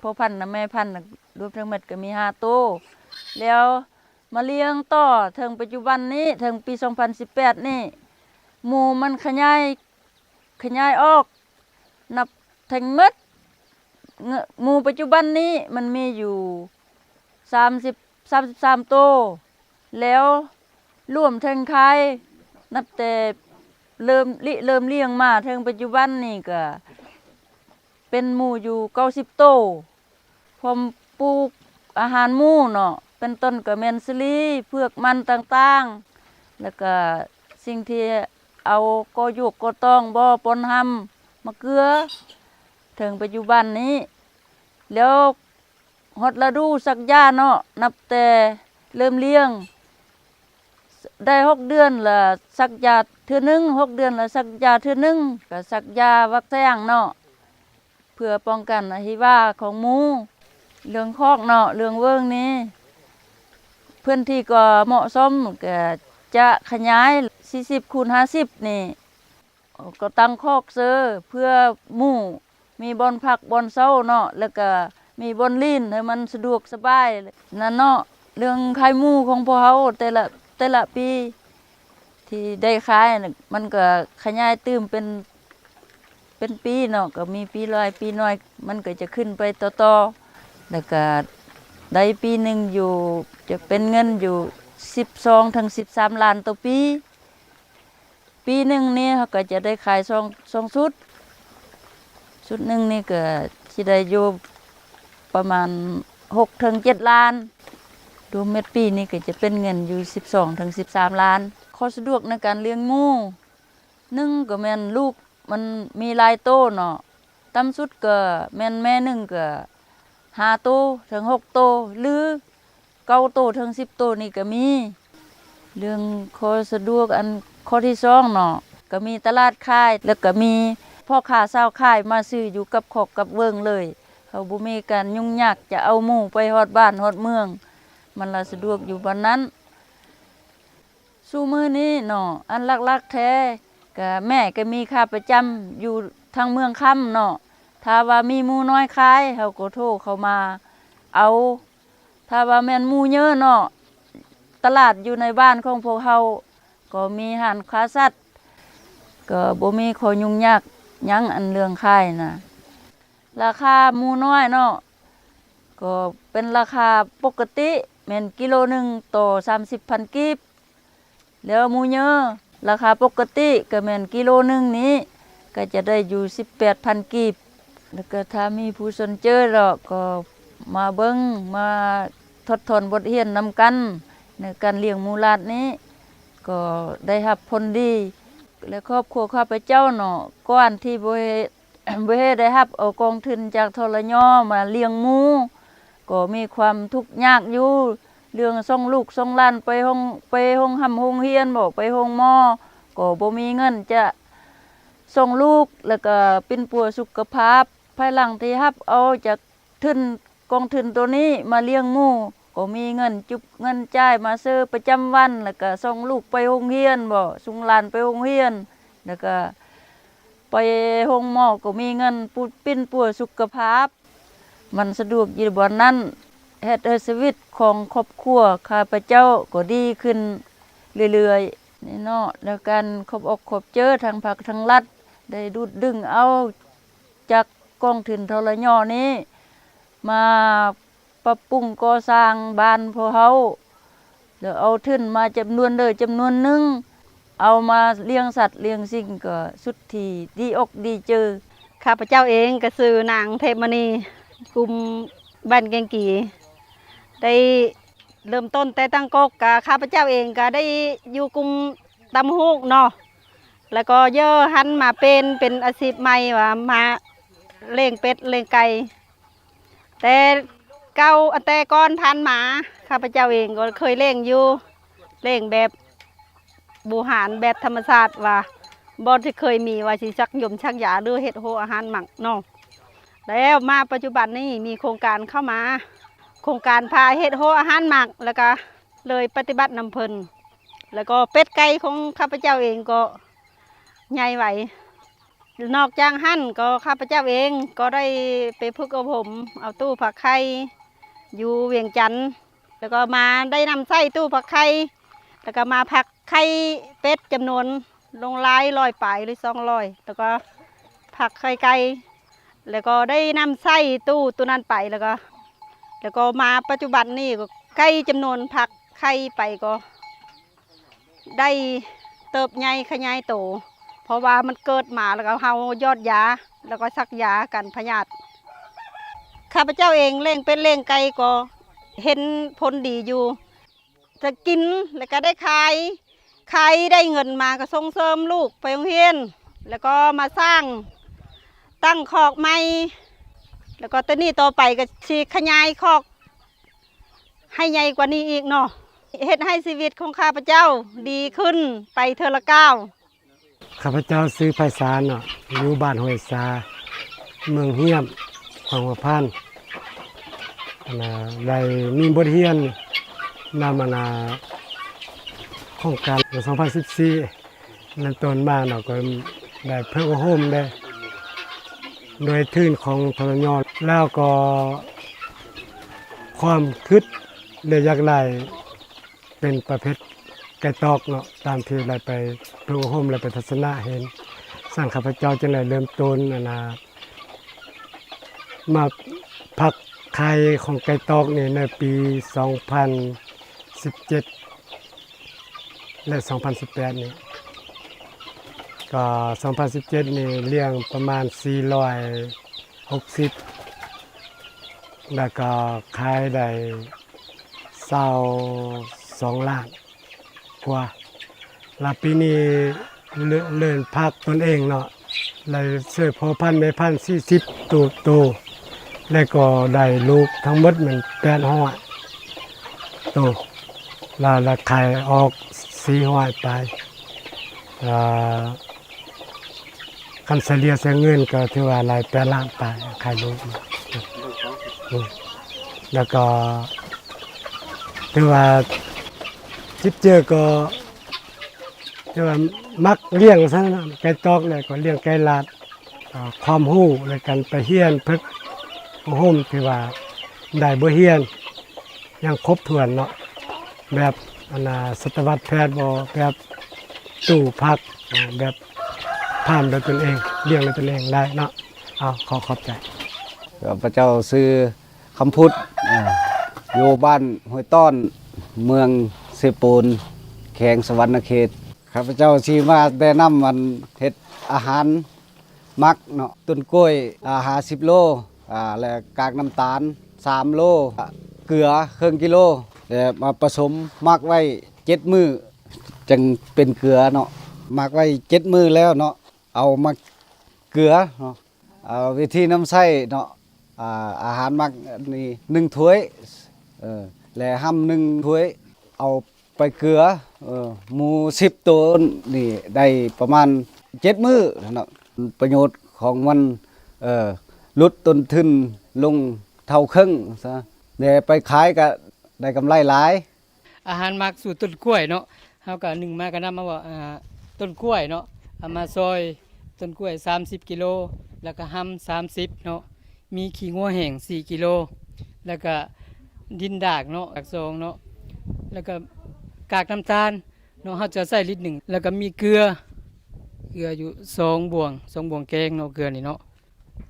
ພໍ່ພັນນະ ແມ່ພັນນະ ລວມທັງໝົດກະມີຫ້າໂຕ. ແລ້ວມາລ້ຽງຕໍ່ເຖິງປັດຈຸບັນນີ້ ເຖິງປີສອງພັນສິບແປດນີ້ ໝູມັນຂະຫຍາຍ ຂະຫຍາຍອອກ ນັບທັງໝົດ ເງ- ໝູປັດຈຸບັນນີ້ມັນມີຢູ່ສາມສິບ ສາມສິບສາມໂຕ ແລ້ວລວມທັງຂາຍ ນັບແຕ່ເລີ່ມລິເລີ່ມລ້ຽງມາເຖິງປັດຈຸບັນນີ້ກະເປັນໝູຢູ່ເກົ້າສິບໂຕ. ພ້ອມປູກອາຫານໝູເນາະ ເປັນຕົ້ນກະແມ່ນສາລີ ເຜືອກ ມັນຕ່າງໆ ແລ້ວກະສິ່ງທີ່ເອົາກໍຢວກກໍຕອງ ບໍ່ ປ້ອນຮຳ ມະເກືອ ເຖິງປັດຈຸບັນນີ້. ແລ້ວຮອດລະດູສັກຢາເນາະ ນັບແຕ່ເລີ່ມລ້ຽງ ໄດ້ຫົກເດືອນລະສັກຢາເທື່ອໜຶ່ງ ຫົກເດືອນລະສັກຢາເທື່ອໜຶ່ງ ກະສັກຢາວັກແສງເນາະ ເພື່ອປ້ອງກັນອະຫິວາຂອງໝູ. ເລື່ອງຄອກເນາະ ເລື່ອງເຫວີງນີ້ ພື້ນທີ່ກໍເໝາະສົມ ກະຈະຂະຫຍາຍສີ່ສິບຄູນຫ້າສິບນີ້ ກໍຕັ້ງຄອກເຊີເພື່ອໝູ ມີບ່ອນພັກບ່ອນເຊົາເນາະ ແລ້ວກະມີບ່ອນຫຼິ້ນໃຫ້ມັນສະດວກສະບາຍນັ້ນເນາະ. ເລື່ອງຂາຍໝູຂອງພວກເຮົາແຕ່ລະ ແຕ່ລະປີທີ່ໄດ້ຂາຍນະ ມັນກະຂະຫຍາຍຕື່ມເປັນ ເປັນປີເນາະ ກໍມີປີຫຼາຍປີໜ້ອຍ ມັນກໍຈະຂຶ້ນໄປຕໍ່ໆ ແລ້ວກະໄດ້ປີໜຶ່ງຢູ່ ຈະເປັນເງິນຢູ່ ສິບສອງເຖິງສິບສາມລ້ານຕໍ່ປີ. ປີໜຶ່ງນີ້ເຮົາກໍຈະໄດ້ຂາຍສອງ ສອງຊຸດ, ຊຸດໜຶ່ງນີ້ກໍຊິໄດ້ຢູ່ປະມານຫົກເຖິງເຈັດລ້ານ, ລວມໝົດປີນີ້ກໍຈະເປັນເງິນຢູ່ສິບສອງເຖິງສິບສາມລ້ານ. ຂໍ້ສະດວກໃນການລ້ຽງໝູ ໜຶ່ງກໍແມ່ນລູກມັນມີຫຼາຍໂຕເນາະ, ຕ່ຳສຸດກໍແມ່ນແມ່ໜຶ່ງກໍຫ້າໂຕເຖິງຫົກໂຕ ຫຼື ເກົ້າໂຕເຖິງສິບໂຕນີ້ກໍມີ. ເລື່ອງຂໍ້ສະດວກ ອັນຂໍ້ທີສອງເນາະ ກໍມີຕະຫຼາດຂາຍ ແລ້ວກໍມີພໍ່ຄ້າຊາວຂາຍມາຊື້ຢູ່ກັບຄອກກັບເວີງເລີຍ. ເຮົາບໍ່ມີການຫຍຸ້ງຍາກຈະເອົາໝູໄປຮອດບ້ານຮອດເມືອງ, ມັນລະສະດວກຢູ່ບ່ອນນັ້ນ. ຊຸມື້ນີ້ເນາະ ອັນຫຼັກໆແທ້ ກະແມ່ກໍມີຂາປະຈຳຢູ່ທາງເມືອງຄຳເນາະ, ຖ້າວ່າມີໝູນ້ອຍຂາຍ ເຮົາກໍໂທເຂົ້າມາເອົາ. ຖ້າວ່າແມ່ນໝູເຍີະເນາະ ຕະຫຼາດຢູ່ໃນບ້ານຂອງພວກເຮົາກໍມີຮ້ານຄ້າສັດ, ກໍບໍ່ມີຂໍ້ຫຍຸ້ງຍາກຫຍັງ ອັນເລື່ອງຂາຍນະ. ລາຄາໝູນ້ອຍເນາະ ກໍເປັນລາຄາປົກກະຕິ ແມ່ນກິໂລໜຶ່ງຕໍ່ສາມສິບພັນກີບ, ແລ້ວໝູເຍີະລາຄາປົກກະຕິກໍແມ່ນກິໂລໜຶ່ງນີ້ ກໍຈະໄດ້ຢູ່ສິບແປດພັນກີບ. ແລ້ວກໍຖ້າມີຜູ້ສົນເຈີເນາະ ກໍມາເບິ່ງ ມາຖອດຖອນບົດຮຽນນຳກັນ ໃນການລ້ຽງໝູຫຼາດນີ້ ກໍໄດ້ຮັບຜົນດີ. ແລະ ຄອບຄົວຂ້າພະເຈົ້າເນາະ ກ່ອນທີ່ບໍ່ເຮັດ ບໍ່ເຮັດໄດ້ຮັບເອົາກອງທຶນຈາກ ທລຍ ມາລ້ຽງໝູ ກໍມີຄວາມທຸກຍາກຢູ່ ເລື່ອງສົ່ງລູກສົ່ງຫຼານໄປໂຮງ ໄປໂຮງຮ່ຳໂຮງຮຽນບໍ ໄປໂຮງໝໍ ກໍບໍ່ມີເງິນຈະສົ່ງລູກ ແລ້ວກໍປິ່ນປົວສຸຂະພາບ. ພາຍຫຼັງທີ່ຮັບເອົາຈາກທຶນ ກອງທຶນໂຕນີ້ມາລ້ຽງໝູ ກໍມີເງິນຈຸບເງິນຈ່າຍມາເຊີປະຈຳວັນ ແລ້ວກໍສົ່ງລູກໄປໂຮງຮຽນບໍ ສົ່ງຫຼານໄປໂຮງຮຽນ ແລ້ວກໍ ໄປໂຮງໝໍກໍມີເງິນປຸ ປິ່ນປົວສຸຂະພາບ ມັນສະດວກຢູ່ບ່ອນນັ້ນ ເຮັດໃຫ້ຊີວິດຂອງຄອບຄົວຂ້າພະເຈົ້າກໍດີຂຶ້ນເລື້ອຍໆນີ້ເນາະ. ແລ້ວການຂອບອົກຂອບເຈີທາງພັກທາງລັດ ໄດ້ດູດດຶງເອົາຈາກກອງທຶນ ທລຍ ນີ້ ມາປັບປຸງກໍ່ສ້າງບ້ານພວກເຮົາ ແລ້ວເອົາທຶນມາຈຳນວນໃດຈຳນວນໜຶ່ງ ເອົາມາລ້ຽງສັດລ້ຽງສິ່ງ ກໍສຸດທີ່ດີອົກດີເຈີ. ຂ້າພະເຈົ້າເອງກໍຊື່ນາງເທບມະນີ ກຸ່ມບ້ານແກງກີ ໄດ້ເລີ່ມຕົ້ນແຕ່ຕັ້ງກົກ ກະຂ້າພະເຈົ້າເອງກໍໄດ້ຢູ່ກຸ່ມຕຳຫູກເນາະ ແລ້ວກໍເຢີ້ຍຫັນມາປ່ຽນເປັນອາຊີບໃໝ່ວ່າມາລ້ຽງເປັດລ້ຽງໄກ່. ແຕ່ເກົ່າ ແຕ່ກ່ອນຜ່ານມາ ຂ້າພະເຈົ້າເອງກໍເຄີຍລ້ຽງຢູ່ ລ້ຽງແບບບູຮານ ແບບທຳມະຊາດ ວ່າບໍ່ໄດ້ເຄີຍມີວ່າຊິສັກຢົມສັກຢາ ຫຼື ເຮັດໂຮງອາຫານໝັກເນາະ. ແລ້ວມາປັດຈຸບັນນີ້ມີໂຄງການເຂົ້າມາ ໂຄງການພາເຮັດໂຮງອາຫານໝັກ ແລ້ວກໍເລີຍປະຕິບັດນຳເພິ່ນ ແລ້ວກໍເປັດໄກ່ຂອງຂ້າພະເຈົ້າເອງກໍໃຫຍ່ໄວ. ນອກຈາກຫັ້ນກໍຂ້າພະເຈົ້າເອງກໍໄດ້ໄປຝຶກອົບຮົມເອົາຕູ້ຝັກໄຂ່ຢູ່ວຽງຈັນ ແລ້ວກໍມາໄດ້ນຳໃຊ້ຕູ້ຝັກໄຂ່ ແລ້ວກໍມາຝັກໄຂ່ເປັດຈຳນວນຫຼວງຫຼາຍຮ້ອຍປາຍ ຫຼື ສອງຮ້ອຍ ແລ້ວກໍຝັກໄຂ່ໄກ່ ແລ້ວກໍໄດ້ນຳໃຊ້ຕູ້ໂຕນັ້ນໄປ ແລ້ວກໍ ແລ້ວກໍມາປັດຈຸບັນນີ້ກໍໄກ່ຈຳນວນຝັກໄຂ່ໄປກໍ ໄດ້ເຕີບໃຫຍ່ຂະຫຍາຍໂຕ ເພາະວ່າມັນເກີດມາແລ້ວກໍເຮົາຢອດຢາ ແລ້ວກໍສັກຢາກັນພະຍາດ. ຂ້າພະເຈົ້າເອງລ້ຽງເປັດລ້ຽງໄກ່ກໍເຫັນຜົນດີຢູ່ ຈະກິນ ແລ້ວກໍໄດ້ຂາຍ ຂາຍໄດ້ເງິນມາກໍສົ່ງເສີມລູກໄປໂຮງຮຽນ ແລ້ວກໍມາສ້າງຕັ້ງຄອກໃໝ່ ແລ້ວກໍແຕ່ນີ້ຕໍ່ໄປກໍຊິຂະຫຍາຍຄອກ ໃຫ້ໃຫຍ່ກວ່ານີ້ອີກເນາະ ເຮັດໃຫ້ຊີວິດຂອງຂ້າພະເຈົ້າດີຂຶ້ນໄປເທື່ອລະກ້າວ. ຂ້າພະເຈົ້າຊື່ໄພສານເນາະ ຢູ່ບ້ານຫ້ວຍສາ ເມືອງຮຽມ ແຂວງຫົວພັນ ອັນນ່າ ໄດ້ມີບົດຮຽນນຳ ອັນນ່າ ໂຄງການສອງພັນສິບສີ່ ເລີ່ມຕົ້ນມາເນາະ ກໍໄດ້ເພິ່ງອົບຮົມໄດ້ ໂດຍທຶນຂອງ ທລຍ ແລ້ວກໍຄວາມຄິດ ແລະ ຢາກໄດ້ເປັນປະເພດໄກ່ຕອກເນາະ ຕາມທີ່ໄດ້ໄປຝຶກອົບຮົມ ແລະ ໄປທັດສະນະເຫັນ ຊັ້ນຂ້າພະເຈົ້າຈຶ່ງໄດ້ເລີ່ມຕົ້ນ ອັນນ່າ ມາຝັກໄຂ່ຂອງໄກ່ຕອກນີ້ໃນປີສອງພັນສິບເຈັດ ແລະ ສອງພັນສິບແປດນີ້ ກໍສອງພັນສິບເຈັດນີ້ລ້ຽງປະມານສີ່ຮ້ອຍຫົກສິບ ແລ້ວກໍຂາຍໄດ້ຊາວສອງລ້ານກວ່າ. ແລ້ວປີນີ້ເລີ່ມ ເລີ່ມພັກຕົນເອງເນາະ ໄດ້ຊື້ພໍ່ພັນແມ່ພັນສີ່ສິບໂຕ ໂຕ ແລ້ວກໍໄດ້ລູກທັງໝົດແມ່ນແປດຮ້ອຍໂຕ ແລ້ວ ແລ້ວຂາຍອອກສີ່ຮ້ອຍປາຍ ເອີ ຄັນສະເລ່ຍໃສ່ເງິນກໍຖືວ່າໄດ້ແປດລ້ານປາຍ ຂາຍລູກ ອືມ ແລ້ວກໍຖືວ່າຈິດເຈີກໍ ແຕ່ວ່າມັກລ້ຽງຊັ້ນນະ ໄກ່ຕອກແລ້ວກໍລ້ຽງໄກ່ລາດ ເອີ ຄວາມຮູ້ໃນການໄປຮຽນຝຶກອົບຮົມ ທີ່ວ່າໄດ້ບົດຮຽນຢ່າງຄົບຖ້ວນເນາະ ແບບອັນນ່າ ສັດຕະວັດແພດບໍ ແບບຕູ້ຜັກ ແບບຟາມດ້ວຍຕົນເອງ ລ້ຽງດ້ວຍຕົນເອງໄດ້ເນາະ. ເອົາ ຂໍຂອບໃຈ. ຂ້າພະເຈົ້າຊື່ ຄຳພຸດ ເອີ ຢູ່ບ້ານຫ້ວຍຕ້ອນ ເມືອງເຊໂປນ ແຂວງສະຫວັນນະເຂດ. ຂ້າພະເຈົ້າຊິມາແນະນຳອັນເຮັດອາຫານໝັກເນາະ ຕົ້ນກ້ວຍ ອາ ຫ້າສິບໂລ ອາ ແລະ ກາກນ້ຳຕານສາມໂລ ເກືອເຄິ່ງກິໂລ ແລະ ມາປະສົມໝັກໄວ້ເຈັດມື້ ຈຶ່ງເປັນເກືອເນາະ. ໝັກໄວ້ເຈັດມື້ແລ້ວເນາະ ເອົາມາເກືອເນາະ. ເອີ ວິທີນຳໃຊ້ເນາະ ອາ ອາຫານໝັກນີ້ໜຶ່ງຖ້ວຍ ເອີ ແລະ ຫຳໜຶ່ງຖ້ວຍ ເອົາໄປເກືອ ເອີ ໝູສິບໂຕນີ້ໄດ້ປະມານເຈັດມື້ເນາະ. ປະໂຫຍດຂອງມັນ ເອີ ຫຼຸດຕົ້ນທຶນລົງເທົ່າເຄິ່ງຊະ ແລະ ໄປຂາຍກະໄດ້ກຳໄລຫຼາຍ. ອາຫານໝັກສູດຕົ້ນກ້ວຍເນາະ ເຮົາກະໜຶ່ງມາກະນຳມາວ່າ ອາ ຕົ້ນກ້ວຍເນາະ ເອົາມາຊອຍຕົ້ນກ້ວຍສາມສິບກິໂລ ແລ້ວກະຫຳສາມສິບເນາະ ມີຂີ້ງົວແຫ້ງສີ່ກິໂລ ແລ້ວກະດິນດາກເນາະ ດາກສອງເນາະ ແລ້ວກະກາກນ້ຳຕານເນາະ ເຮົາຈະໃຊ້ລິດໜຶ່ງ ແລ້ວກະມີເກືອ ເກືອຢູ່ສອງບ່ວງ ສອງບ່ວງແກງເນາະ ເກືອນີ້ເນາະ.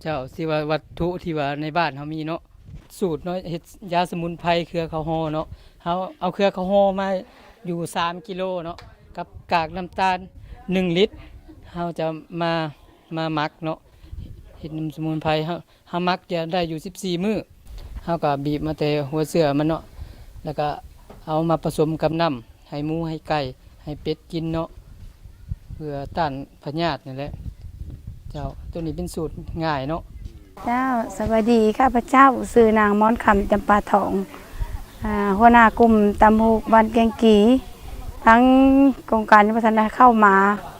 ເຈົ້າ ທີ່ວ່າວັດຖຸທີ່ວ່າໃນບ້ານເຮົາມີເນາະ ສູດເນາະ ເຮັດຢາສະໝຸນໄພເຄືອເຂົ້າຫໍ່ເນາະ ເຮົາເອົາເຄືອເຂົ້າຫໍ່ມາຢູ່ສາມກິໂລເນາະ ກັບກາກນ້ຳຕານໜຶ່ງລິດ ເຮົາຈະມາ ມາໝັກເນາະ ເຮັດນ້ຳສະໝຸນໄພ ເຮົາ ເຮົາໝັກຈະໄດ້ຢູ່ສິບສີ່ມື້ ເຮົາກະບີບມາແຕ່ຫົວເຊື້ອມັນເນາະ ແລ້ວກະເອົາມາປະສົມກັບນ້ຳ ໃຫ້ໝູໃຫ້ໄກ່ໃຫ້ເປັດກິນເນາະ ເພື່ອຕ້ານພະຍາດນີ້ແຫຼະ. ເຈົ້າ ໂຕນີ້ເປັນສູດງ່າຍເນາະ. ເຈົ້າ ສະບາຍດີ ຂ້າພະເຈົ້າຊື່ນາງ ມອນຄຳ ຈຳປາທອງ ອາ ຫົວໜ້າກຸ່ມຕຳຫູກບ້ານແກ້ງກີ. ທາງໂຄງການຍັງບໍ່ທັນໄດ້ເຂົ້າມາ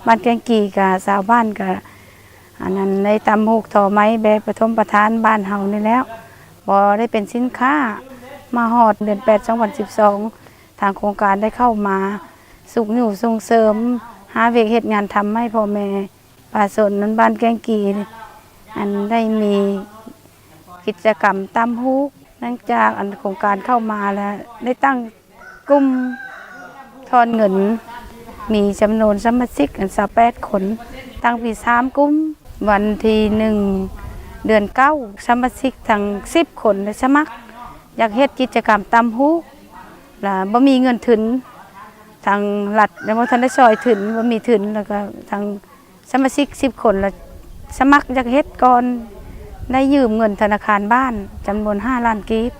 ບ້ານແກ້ງກີກະ ຊາວບ້ານກະ ອັນນັ້ນ ໄດ້ຕຳຫູກທໍໄມ້ແບບປະຖົມປະທານບ້ານເຮົານີ້ແລ້ວ ບໍ່ໄດ້ເປັນສິນຄ້າ. ມາຮອດເດືອນແປດ ສອງພັນສິບສອງ ທາງໂຄງການໄດ້ເຂົ້າມາຊຸກຍູ້ສົ່ງເສີມ ຫາວຽກເຮັດງານທຳໃຫ້ພໍ່ແມ່ປະຊາຊົນບ້ານແກ້ງກີ ອັນ ໄດ້ມີກິດຈະກຳຕຳຫູກ. ຫຼັງຈາກ ອັນ ໂຄງການເຂົ້າມາແລ້ວ ໄດ້ຕັ້ງ ກຸ່ມຖອນເງິນ ມີຈຳນວນສະມາຊິກ ອັນ ຊາວແປດຄົນ ຕັ້ງເປັນສາມກຸ່ມ. ວັນທີໜຶ່ງ ເດືອນເກົ້າ ສະມາຊິກທັງສິບຄົນໄດ້ສະໝັກ ຢາກເຮັດກິດຈະກຳຕຳຫູກ ລະບໍ່ມີເງິນທຶນ ທາງລັດຍັງບໍ່ທັນໄດ້ຊ່ອຍທຶນ ບໍ່ມີທຶນ ລະກະທາງ ສະມາຊິກສິບຄົນລະສະໝັກຢາກເຮັດກ່ອນ ໄດ້ຢືມເງິນທະນາຄານບ້ານຈຳນວນຫ້າລ້ານກີບ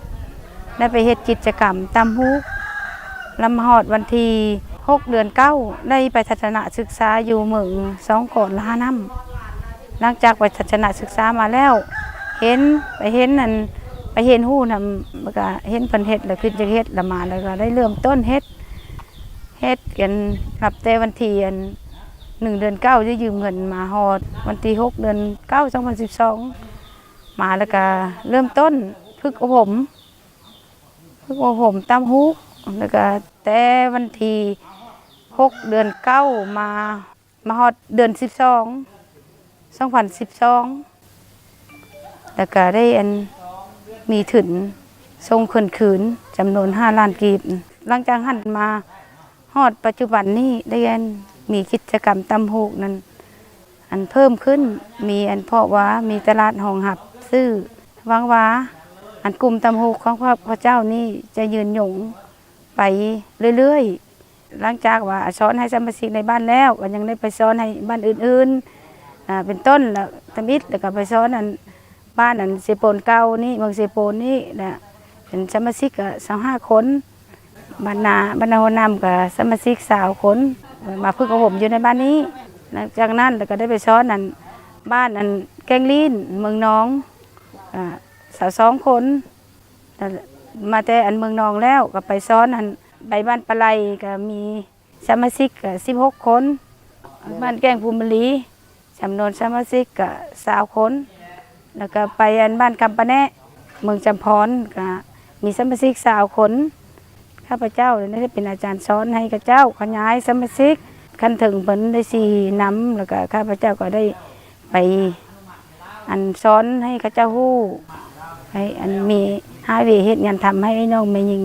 ໄດ້ໄປເຮັດກິດຈະກຳຕຳຫູກ. ລະມາຮອດວັນທີຫົກ ເດືອນເກົ້າ ໄດ້ໄປທັດສະນະສຶກສາຢູ່ເມືອງສອງກອນລະຫານ້ຳ. ຫຼັງຈາກໄປທັດສະນະສຶກສາມາແລ້ວ ເຫັນ ໄປເຫັນ ອັນ ໄປຮຽນຮູ້ນຳ ແລ້ວກະເຫັນເພິ່ນເຮັດ ລະຄິດຢາກເຮັດ ລະມາ ລະກະໄດ້ເລີ່ມຕົ້ນເຮັດ ເຮັດກັນນັບແຕ່ວັນທີ ອັນ ໜຶ່ງ ເດືອນເກົ້າ ໄດ້ຢືມເງິນມາຮອດວັນທີຫົກ ເດືອນເກົ້າ ສອງພັນສິບສອງ ມາ ລະກະເລີ່ມຕົ້ນຝຶກອົບຮົມ ຝຶກອົບຮົມຕຳຫູກ ລະກະແຕ່ວັນທີຫົກ ເດືອນເກົ້າ ມາ ມາຮອດເດືອນສິບສອງ ສອງພັນສິບສອງ ລະກະໄດ້ ອັນ ມີທຶນສົ່ງເພິ່ນຄືນຈຳນວນຫ້າລ້ານກີບ. ຫຼັງຈາກຫັ້ນມາຮອດປັດຈຸບັນນີ້ ໄດ້ ອັນ ມີກິດຈະກຳຕຳຫູກນັ້ນ ອັນ ເພີ່ມຂຶ້ນ ມີ ອັນ ເພາະວ່າມີຕະຫຼາດຮອງຮັບຊື້. ຫວັງວ່າ ອັນ ກຸ່ມຕຳຫູກຂອງຂ້າພະເຈົ້ານີ້ຈະຍືນຍົງໄປເລື້ອຍໆ. ຫຼັງຈາກວ່າສອນໃຫ້ສະມາຊິກໃນບ້ານແລ້ວ ກໍຍັງໄດ້ໄປສອນໃຫ້ບ້ານອື່ນໆ ອ່າ ເປັນຕົ້ນລະທຳອິດ ແລ້ວກໍໄປສອນອັນ ບ້ານອັນເຊໂປນເກົ່ານີ້ ເມືອງເຊໂປນນີ້ນະ ເປັນສະມາຊິກກໍຊາວຫ້າຄົນ. ບ້ານນາ ບ້ານນາຫົວນ້ຳກໍສະມາຊິກຊາວຄົນ ມາຝຶກອົບຮົມຢູ່ໃນບ້ານນີ້. ຫຼັງຈາກນັ້ນລະກໍໄດ້ໄປສອນອັນ ບ້ານອັນແກ້ງລີ້ນ ເມືອງນອງ ອ່າ ຊາວສອງຄົນ. ແລ້ວມາແຕ່ອັນເມືອງນອງແລ້ວ ກໍໄປສອນອັນໄປບ້ານປາໄຫຼ ກໍມີ ສະມາຊິກກະສິບຫົກຄົນ, ບ້ານແກ້ງພູມະລີ ຈຳນວນສະມາຊິກກະຊາວຄົນ, ແລ້ວກະໄປອັນບ້ານຄຳປະແນະ ເມືອງຈຳພອນ ກະມີສະມາຊິກຊາວຄົນ. ຂ້າພະເຈົ້າໄດ້ເປັນອາຈານສອນໃຫ້ເຂົາເຈົ້າຂະຫຍາຍສະມາຊິກ ຂັ້ນເທິງເພິ່ນໄດ້ຊີ້ນຳ, ແລ້ວກະຂ້າພະເຈົ້າກໍໄດ້ໄປອັນສອນໃຫ້ເຂົາເຈົ້າຮູ້ ໃຫ້ອັນມີຫາເວເຮັດງານທຳໃຫ້ນ້ອງແມ່ຍິງ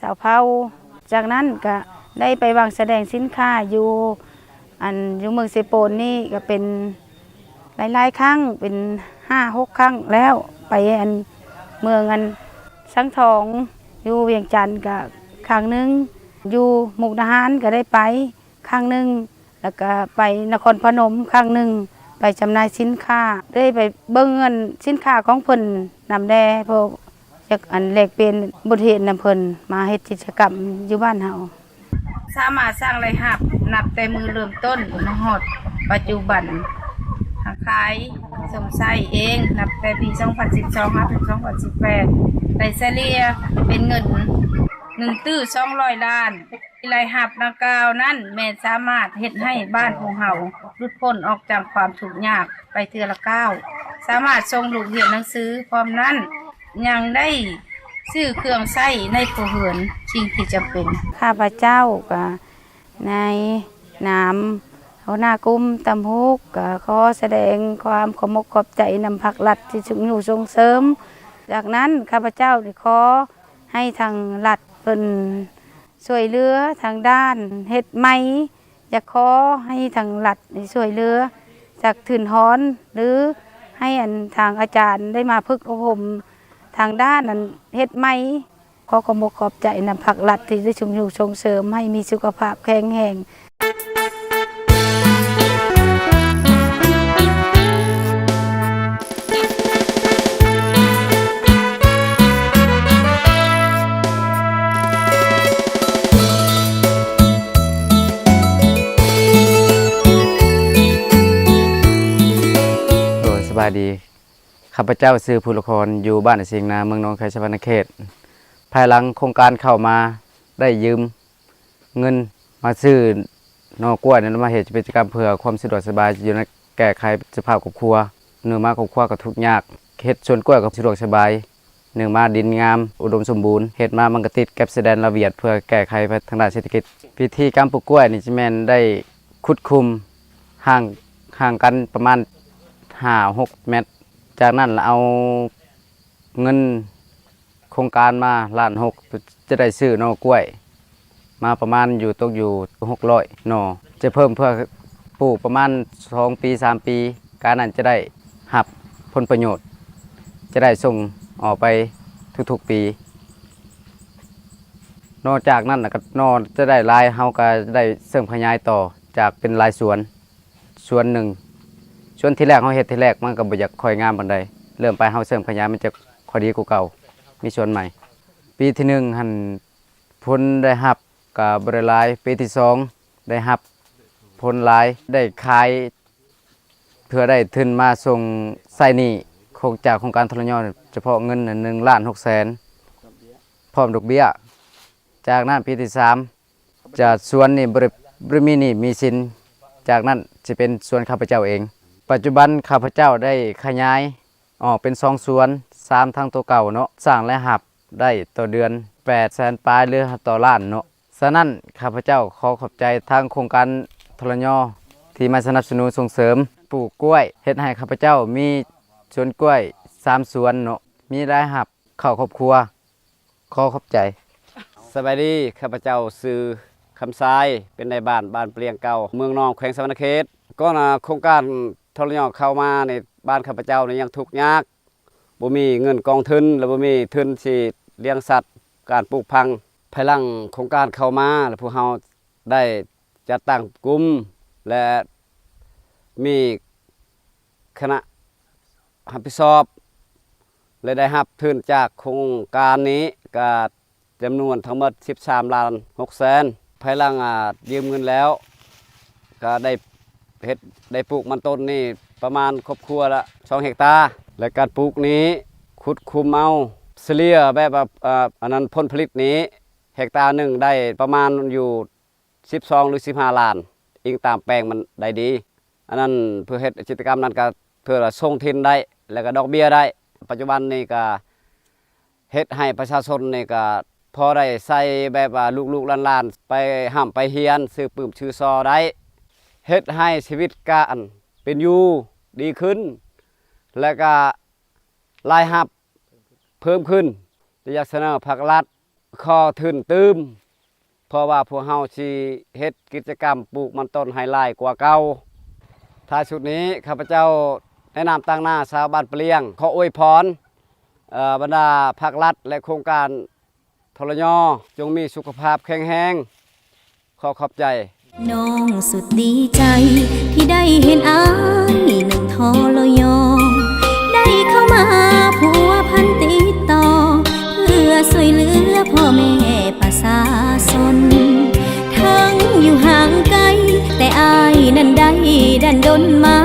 ຊາວເຜົ່າ. ຈາກນັ້ນກະໄດ້ໄປວາງສະແດງສິນຄ້າຢູ່ ອັນ ຢູ່ເມືອງເຊໂປນນີ້ກະເປັນຫຼາຍໆຄັ້ງ ເປັນຫ້າຫົກຄັ້ງແລ້ວ. ໄປອັນເມືອງອັນສັງທອງ ຢູ່ວຽງຈັນກະຄັ້ງໜຶ່ງ, ຢູ່ມຸກດາຫານກະໄດ້ໄປຄັ້ງໜຶ່ງ. ແລ້ວກະໄປນະຄອນພະນົມຄັ້ງໜຶ່ງ ໄປຈຳໜ່າຍສິນຄ້າ ໄດ້ໄປເບິ່ງອັນສິນຄ້າຂອງເພິ່ນນຳແດ່ ເພາະຢາກອັນແລກປ່ຽນບົດຮຽນນຳເພິ່ນ ມາເຮັດກິດຈະກຳຢູ່ບ້ານເຮົາ. ສາມາດສ້າງລາຍຮັບນັບແຕ່ມື້ເລີ່ມຕົ້ນມາຮອດປັດຈຸບັນ ຫາຂາຍຊົມໃຊ້ເອງ ນັບແຕ່ປີສອງພັນສິບສອງມາເຖິງສອງພັນສິບແປດ ໄດ້ສະເລ່ຍເປັນເງິນໜຶ່ງຕື້ສອງຮ້ອຍລ້ານ. ລາຍຮັບດັ່ງກ່າວນັ້ນແມ່ນສາມາດເຮັດໃຫ້ບ້ານຂອງເຮົາຫຼຸດພົ້ນອອກຈາກຄວາມທຸກຍາກໄປເທື່ອລະກ້າວ, ສາມາດສົ່ງລູກຮຽນໜັງສື, ພ້ອມນັ້ນຍັງໄດ້ຊື້ເຄື່ອງໃຊ້ໃນຄົວເຮືອນສິ່ງທີ່ຈຳເປັນ. ຂ້າພະເຈົ້າກະໃນນາມຫົວໜ້າກຸ່ມຕຳຮຸກ ກະຂໍສະແດງຄວາມຂອບມົກຂອບໃຈນຳພາກລັດທີ່ຊຸກຍູ້ສົ່ງເສີມ. ຈາກນັ້ນຂ້າພະເຈົ້າໄດ້ຂໍໃຫ້ທາງລັດເພິ່ນ ຊ່ວຍເຫຼືອທາງດ້ານເຮັດໃໝ່, ຢາກຂໍໃຫ້ທາງລັດໄດ້ຊ່ວຍເຫຼືອຈັກທຶນຮອນ ຫຼື ໃຫ້ອັນທາງອາຈານໄດ້ມາຝຶກອົບຮົມທາງດ້ານອັນເຮັດໃໝ່. ຂໍຂອບມົກຂອບໃຈນຳພາກລັດທີ່ໄດ້ຊຸກຍູ້ສົ່ງເສີມໃຫ້ມີສຸຂະພາບແຂງແຮງ. ໂດຍ ສະບາຍດີ. ຂ້າພະເຈົ້າຊື່ພູລະຄອນ ຢູ່ບ້ານອາເຊຍງນາ ເມືອງໜອງໄຄ ສະຫວັນນະເຂດ. ພາຍຫຼັງໂຄງການເຂົ້າມາ ໄດ້ຢືມ ເງິນມາຊື້ໜໍ່ກ້ວຍນັ້ນ ມາເຮັດກິດຈະກຳເພື່ອຄວາມສະດວກສະບາຍ ຢູ່ໃນແກ້ໄຂສະພາບຄອບຄົວ. ເນື່ອງມາຄອບຄົວກໍທຸກຍາກ, ເຮັດສວນກ້ວຍກໍສະດວກສະບາຍ. ເນື່ອງມາດິນງາມ ອຸດົມສົມບູນ, ເຮັດມາມັນກໍຕິດກັບຊາຍແດນລາວຫວຽດ ເພື່ອແກ້ໄຂໄປທາງດ້ານເສດຖະກິດ. ວິທີການປູກກ້ວຍນີ້ ຈະແມ່ນໄດ້ຂຸດຂຸມ ຫ່າງ ຫ່າງກັນປະມານຫ້າຫົກແມັດ. ຈາກນັ້ນລະເອົາເງິນ ໂຄງການມາລ້ານຫົກ ຈະໄດ້ຊື້ໜໍ່ກ້ວຍມາປະມານຢູ່ ຕົກຢູ່ຫົກຮ້ອຍໜໍ່ ຈະເພີ່ມເພື່ອປູກປະມານສອງປີ ສາມປີ ການັ້ນຈະໄດ້ຮັບຜົນປະໂຫຍດ ຈະໄດ້ສົ່ງອອກໄປທຸກໆປີ. ນອກຈາກນັ້ນລະກະໜໍ່ຈະໄດ້ຫຼາຍ ເຮົາກະໄດ້ເສີມຂະຫຍາຍຕໍ່ຈາກເປັນຫຼາຍສວນ. ສວນໜຶ່ງ ສວນທີແລກເຮົາເຮັດທີແລກມັນກໍບໍ່ຢາກຄ່ອຍງາມປານໃດ, ເລີ່ມໄປເຮົາເສີມຂະຫຍາຍມັນຈະຄ່ອຍດີກວ່າເກົ່າ, ມີສວນໃໝ່. ປີທີໜຶ່ງຫັ້ນຜົນໄດ້ຮັບກໍບໍ່ໄດ້ຫຼາຍ, ປີທີສອງໄດ້ຮັບຜົນຫຼາຍ ໄດ້ຂາຍ ເພື່ອໄດ້ທຶນມາສົ່ງໃຊ້ໜີ້ໂຄງ ຈາກໂຄງການ ທລຍ ສະເພາະເງິນໜຶ່ງລ້ານຫົກແສນ ພ້ອມດອກເບ້ຍ. ຈາກນັ້ນປີທີສາມ ຈາກສວນນີ້ບໍ່ໄດ້ ບໍ່ໄດ້ມີໜີ້ມີສິນ, ຈາກນັ້ນຊິເປັນສວນຂ້າພະເຈົ້າເອງ. ປັດຈຸບັນຂ້າພະເຈົ້າໄດ້ຂະຫຍາຍອອກເປັນສອງສວນ, ສາມທາງໂຕເກົ່າເນາະ, ສ້າງລາຍຮັບໄດ້ຕໍ່ເດືອນແປດແສນປາຍ ຫຼື ຕໍ່ລ້ານເນາະ. ສະນັ້ນ ຂ້າພະເຈົ້າຂໍຂອບໃຈທາງໂຄງການ ທລຍ ທີ່ມາສະໜັບສະໜູນສົ່ງເສີມປູກກ້ວຍ, ເຮັດໃຫ້ຂ້າພະເຈົ້າມີສວນກ້ວຍສາມສວນເນາະ, ມີລາຍຮັບເຂົ້າຄອບຄົວ. ຂໍຂອບໃຈ. ສະບາຍດີ, ຂ້າພະເຈົ້າຊື່ຄຳຊາຍ, ເປັນນາຍບ້ານບ້ານປະລຽງເກົ່າ, ເມືອງນອງ, ແຂວງສະຫວັນນະເຂດ. ກ່ອນໜ້າໂຄງການ ທລຍ ເຂົ້າມາໃນບ້ານຂ້າພະເຈົ້ານີ້ຍັງທຸກຍາກ, ບໍ່ມີເງິນກອງທຶນ ແລະ ບໍ່ມີທຶນຊິລ້ຽງສັດ, ການປູກຝັງ. ພາຍຫຼັງໂຄງການເຂົ້າມາ ແລະ ພວກເຮົາ ໄດ້ຈັດຕັ້ງກຸ່ມ ແລະ ມີຄະນະຮັບຜິດຊອບ ແລະ ໄດ້ຮັບທຶນຈາກໂຄງການນີ້ ກະຈຳນວນທັງໝົດສິບສາມລ້ານຫົກແສນ. ພາຍຫຼັງ ອາ ຢືມເງິນແລ້ວ ກະໄດ້ເຮັດ ໄດ້ປູກມັນຕົ້ນນີ້ປະມານຄອບຄົວລະສອງເຮັກຕາ ແລະ ການປູກນີ້ຂຸດຂຸມເອົາ ສະເລ່ຍແບບວ່າ ອາ ອັນນັ້ນ ຜົນຜະລິດນີ້ ເຮັກຕາໜຶ່ງໄດ້ປະມານຢູ່ສິບສອງ ຫຼື ສິບຫ້າລ້ານ ອີງຕາມແປງມັນໄດ້ດີ. ອັນນັ້ນເພື່ອເຮັດກິດຈະກຳນັ້ນກະເພື່ອສົ່ງຖິ່ນໄດ້ ແລ້ວກະດອກເບ້ຍໄດ້. ປັດຈຸບັນນີ້ກະເຮັດໃຫ້ປະຊາຊົນນີ້ກະພໍໄດ້ໃຊ້ແບບວ່າລູກໆຫຼານໆໄປຮ່ຳໄປຮຽນ ຊື້ປຶ້ມຊື້ຊໍໄດ້ ເຮັດໃຫ້ຊີວິດການເປັນຢູ່ດີຂຶ້ນ ແລະກະລາຍຮັບເພີ່ມຂຶ້ນ. ແລະ ຢາກສະເໜີພັກລັດ ຂໍທຶນຕື່ມ ເພາະວ່າພວກເຮົາຊິເຮັດກິດຈະກຳປູກມັນຕົ້ນໃຫ້ຫຼາຍກວ່າເກົ່າ. ທ້າຍສຸດນີ້ ຂ້າພະເຈົ້າໃນນາມຕາງໜ້າຊາວບ້ານປະລຽງ ຂໍອວຍພອນ ເອີ ບັນດາພັກລັດ ແລະ ໂຄງການ ທລຍ ຈົ່ງມີສຸຂະພາບແຂງແຮງ. ຂໍຂອບໃຈ. ນ້ອງສຸດດີໃຈທີ່ໄດ້ເຫັນອ້າຍໜຶ່ງ ທລຍ ໄດ້ເຂົ້າມາພົວພັນຕິດຕໍ່ ເພື່ອຊ່ວຍເຫຼືອພໍ່ແມ່ປະຊາຊົນ. ເຖິງຢູ່ຫ່າງໄກ ແຕ່ອ້າຍນັ້ນໄດ້ດັນດົນມາ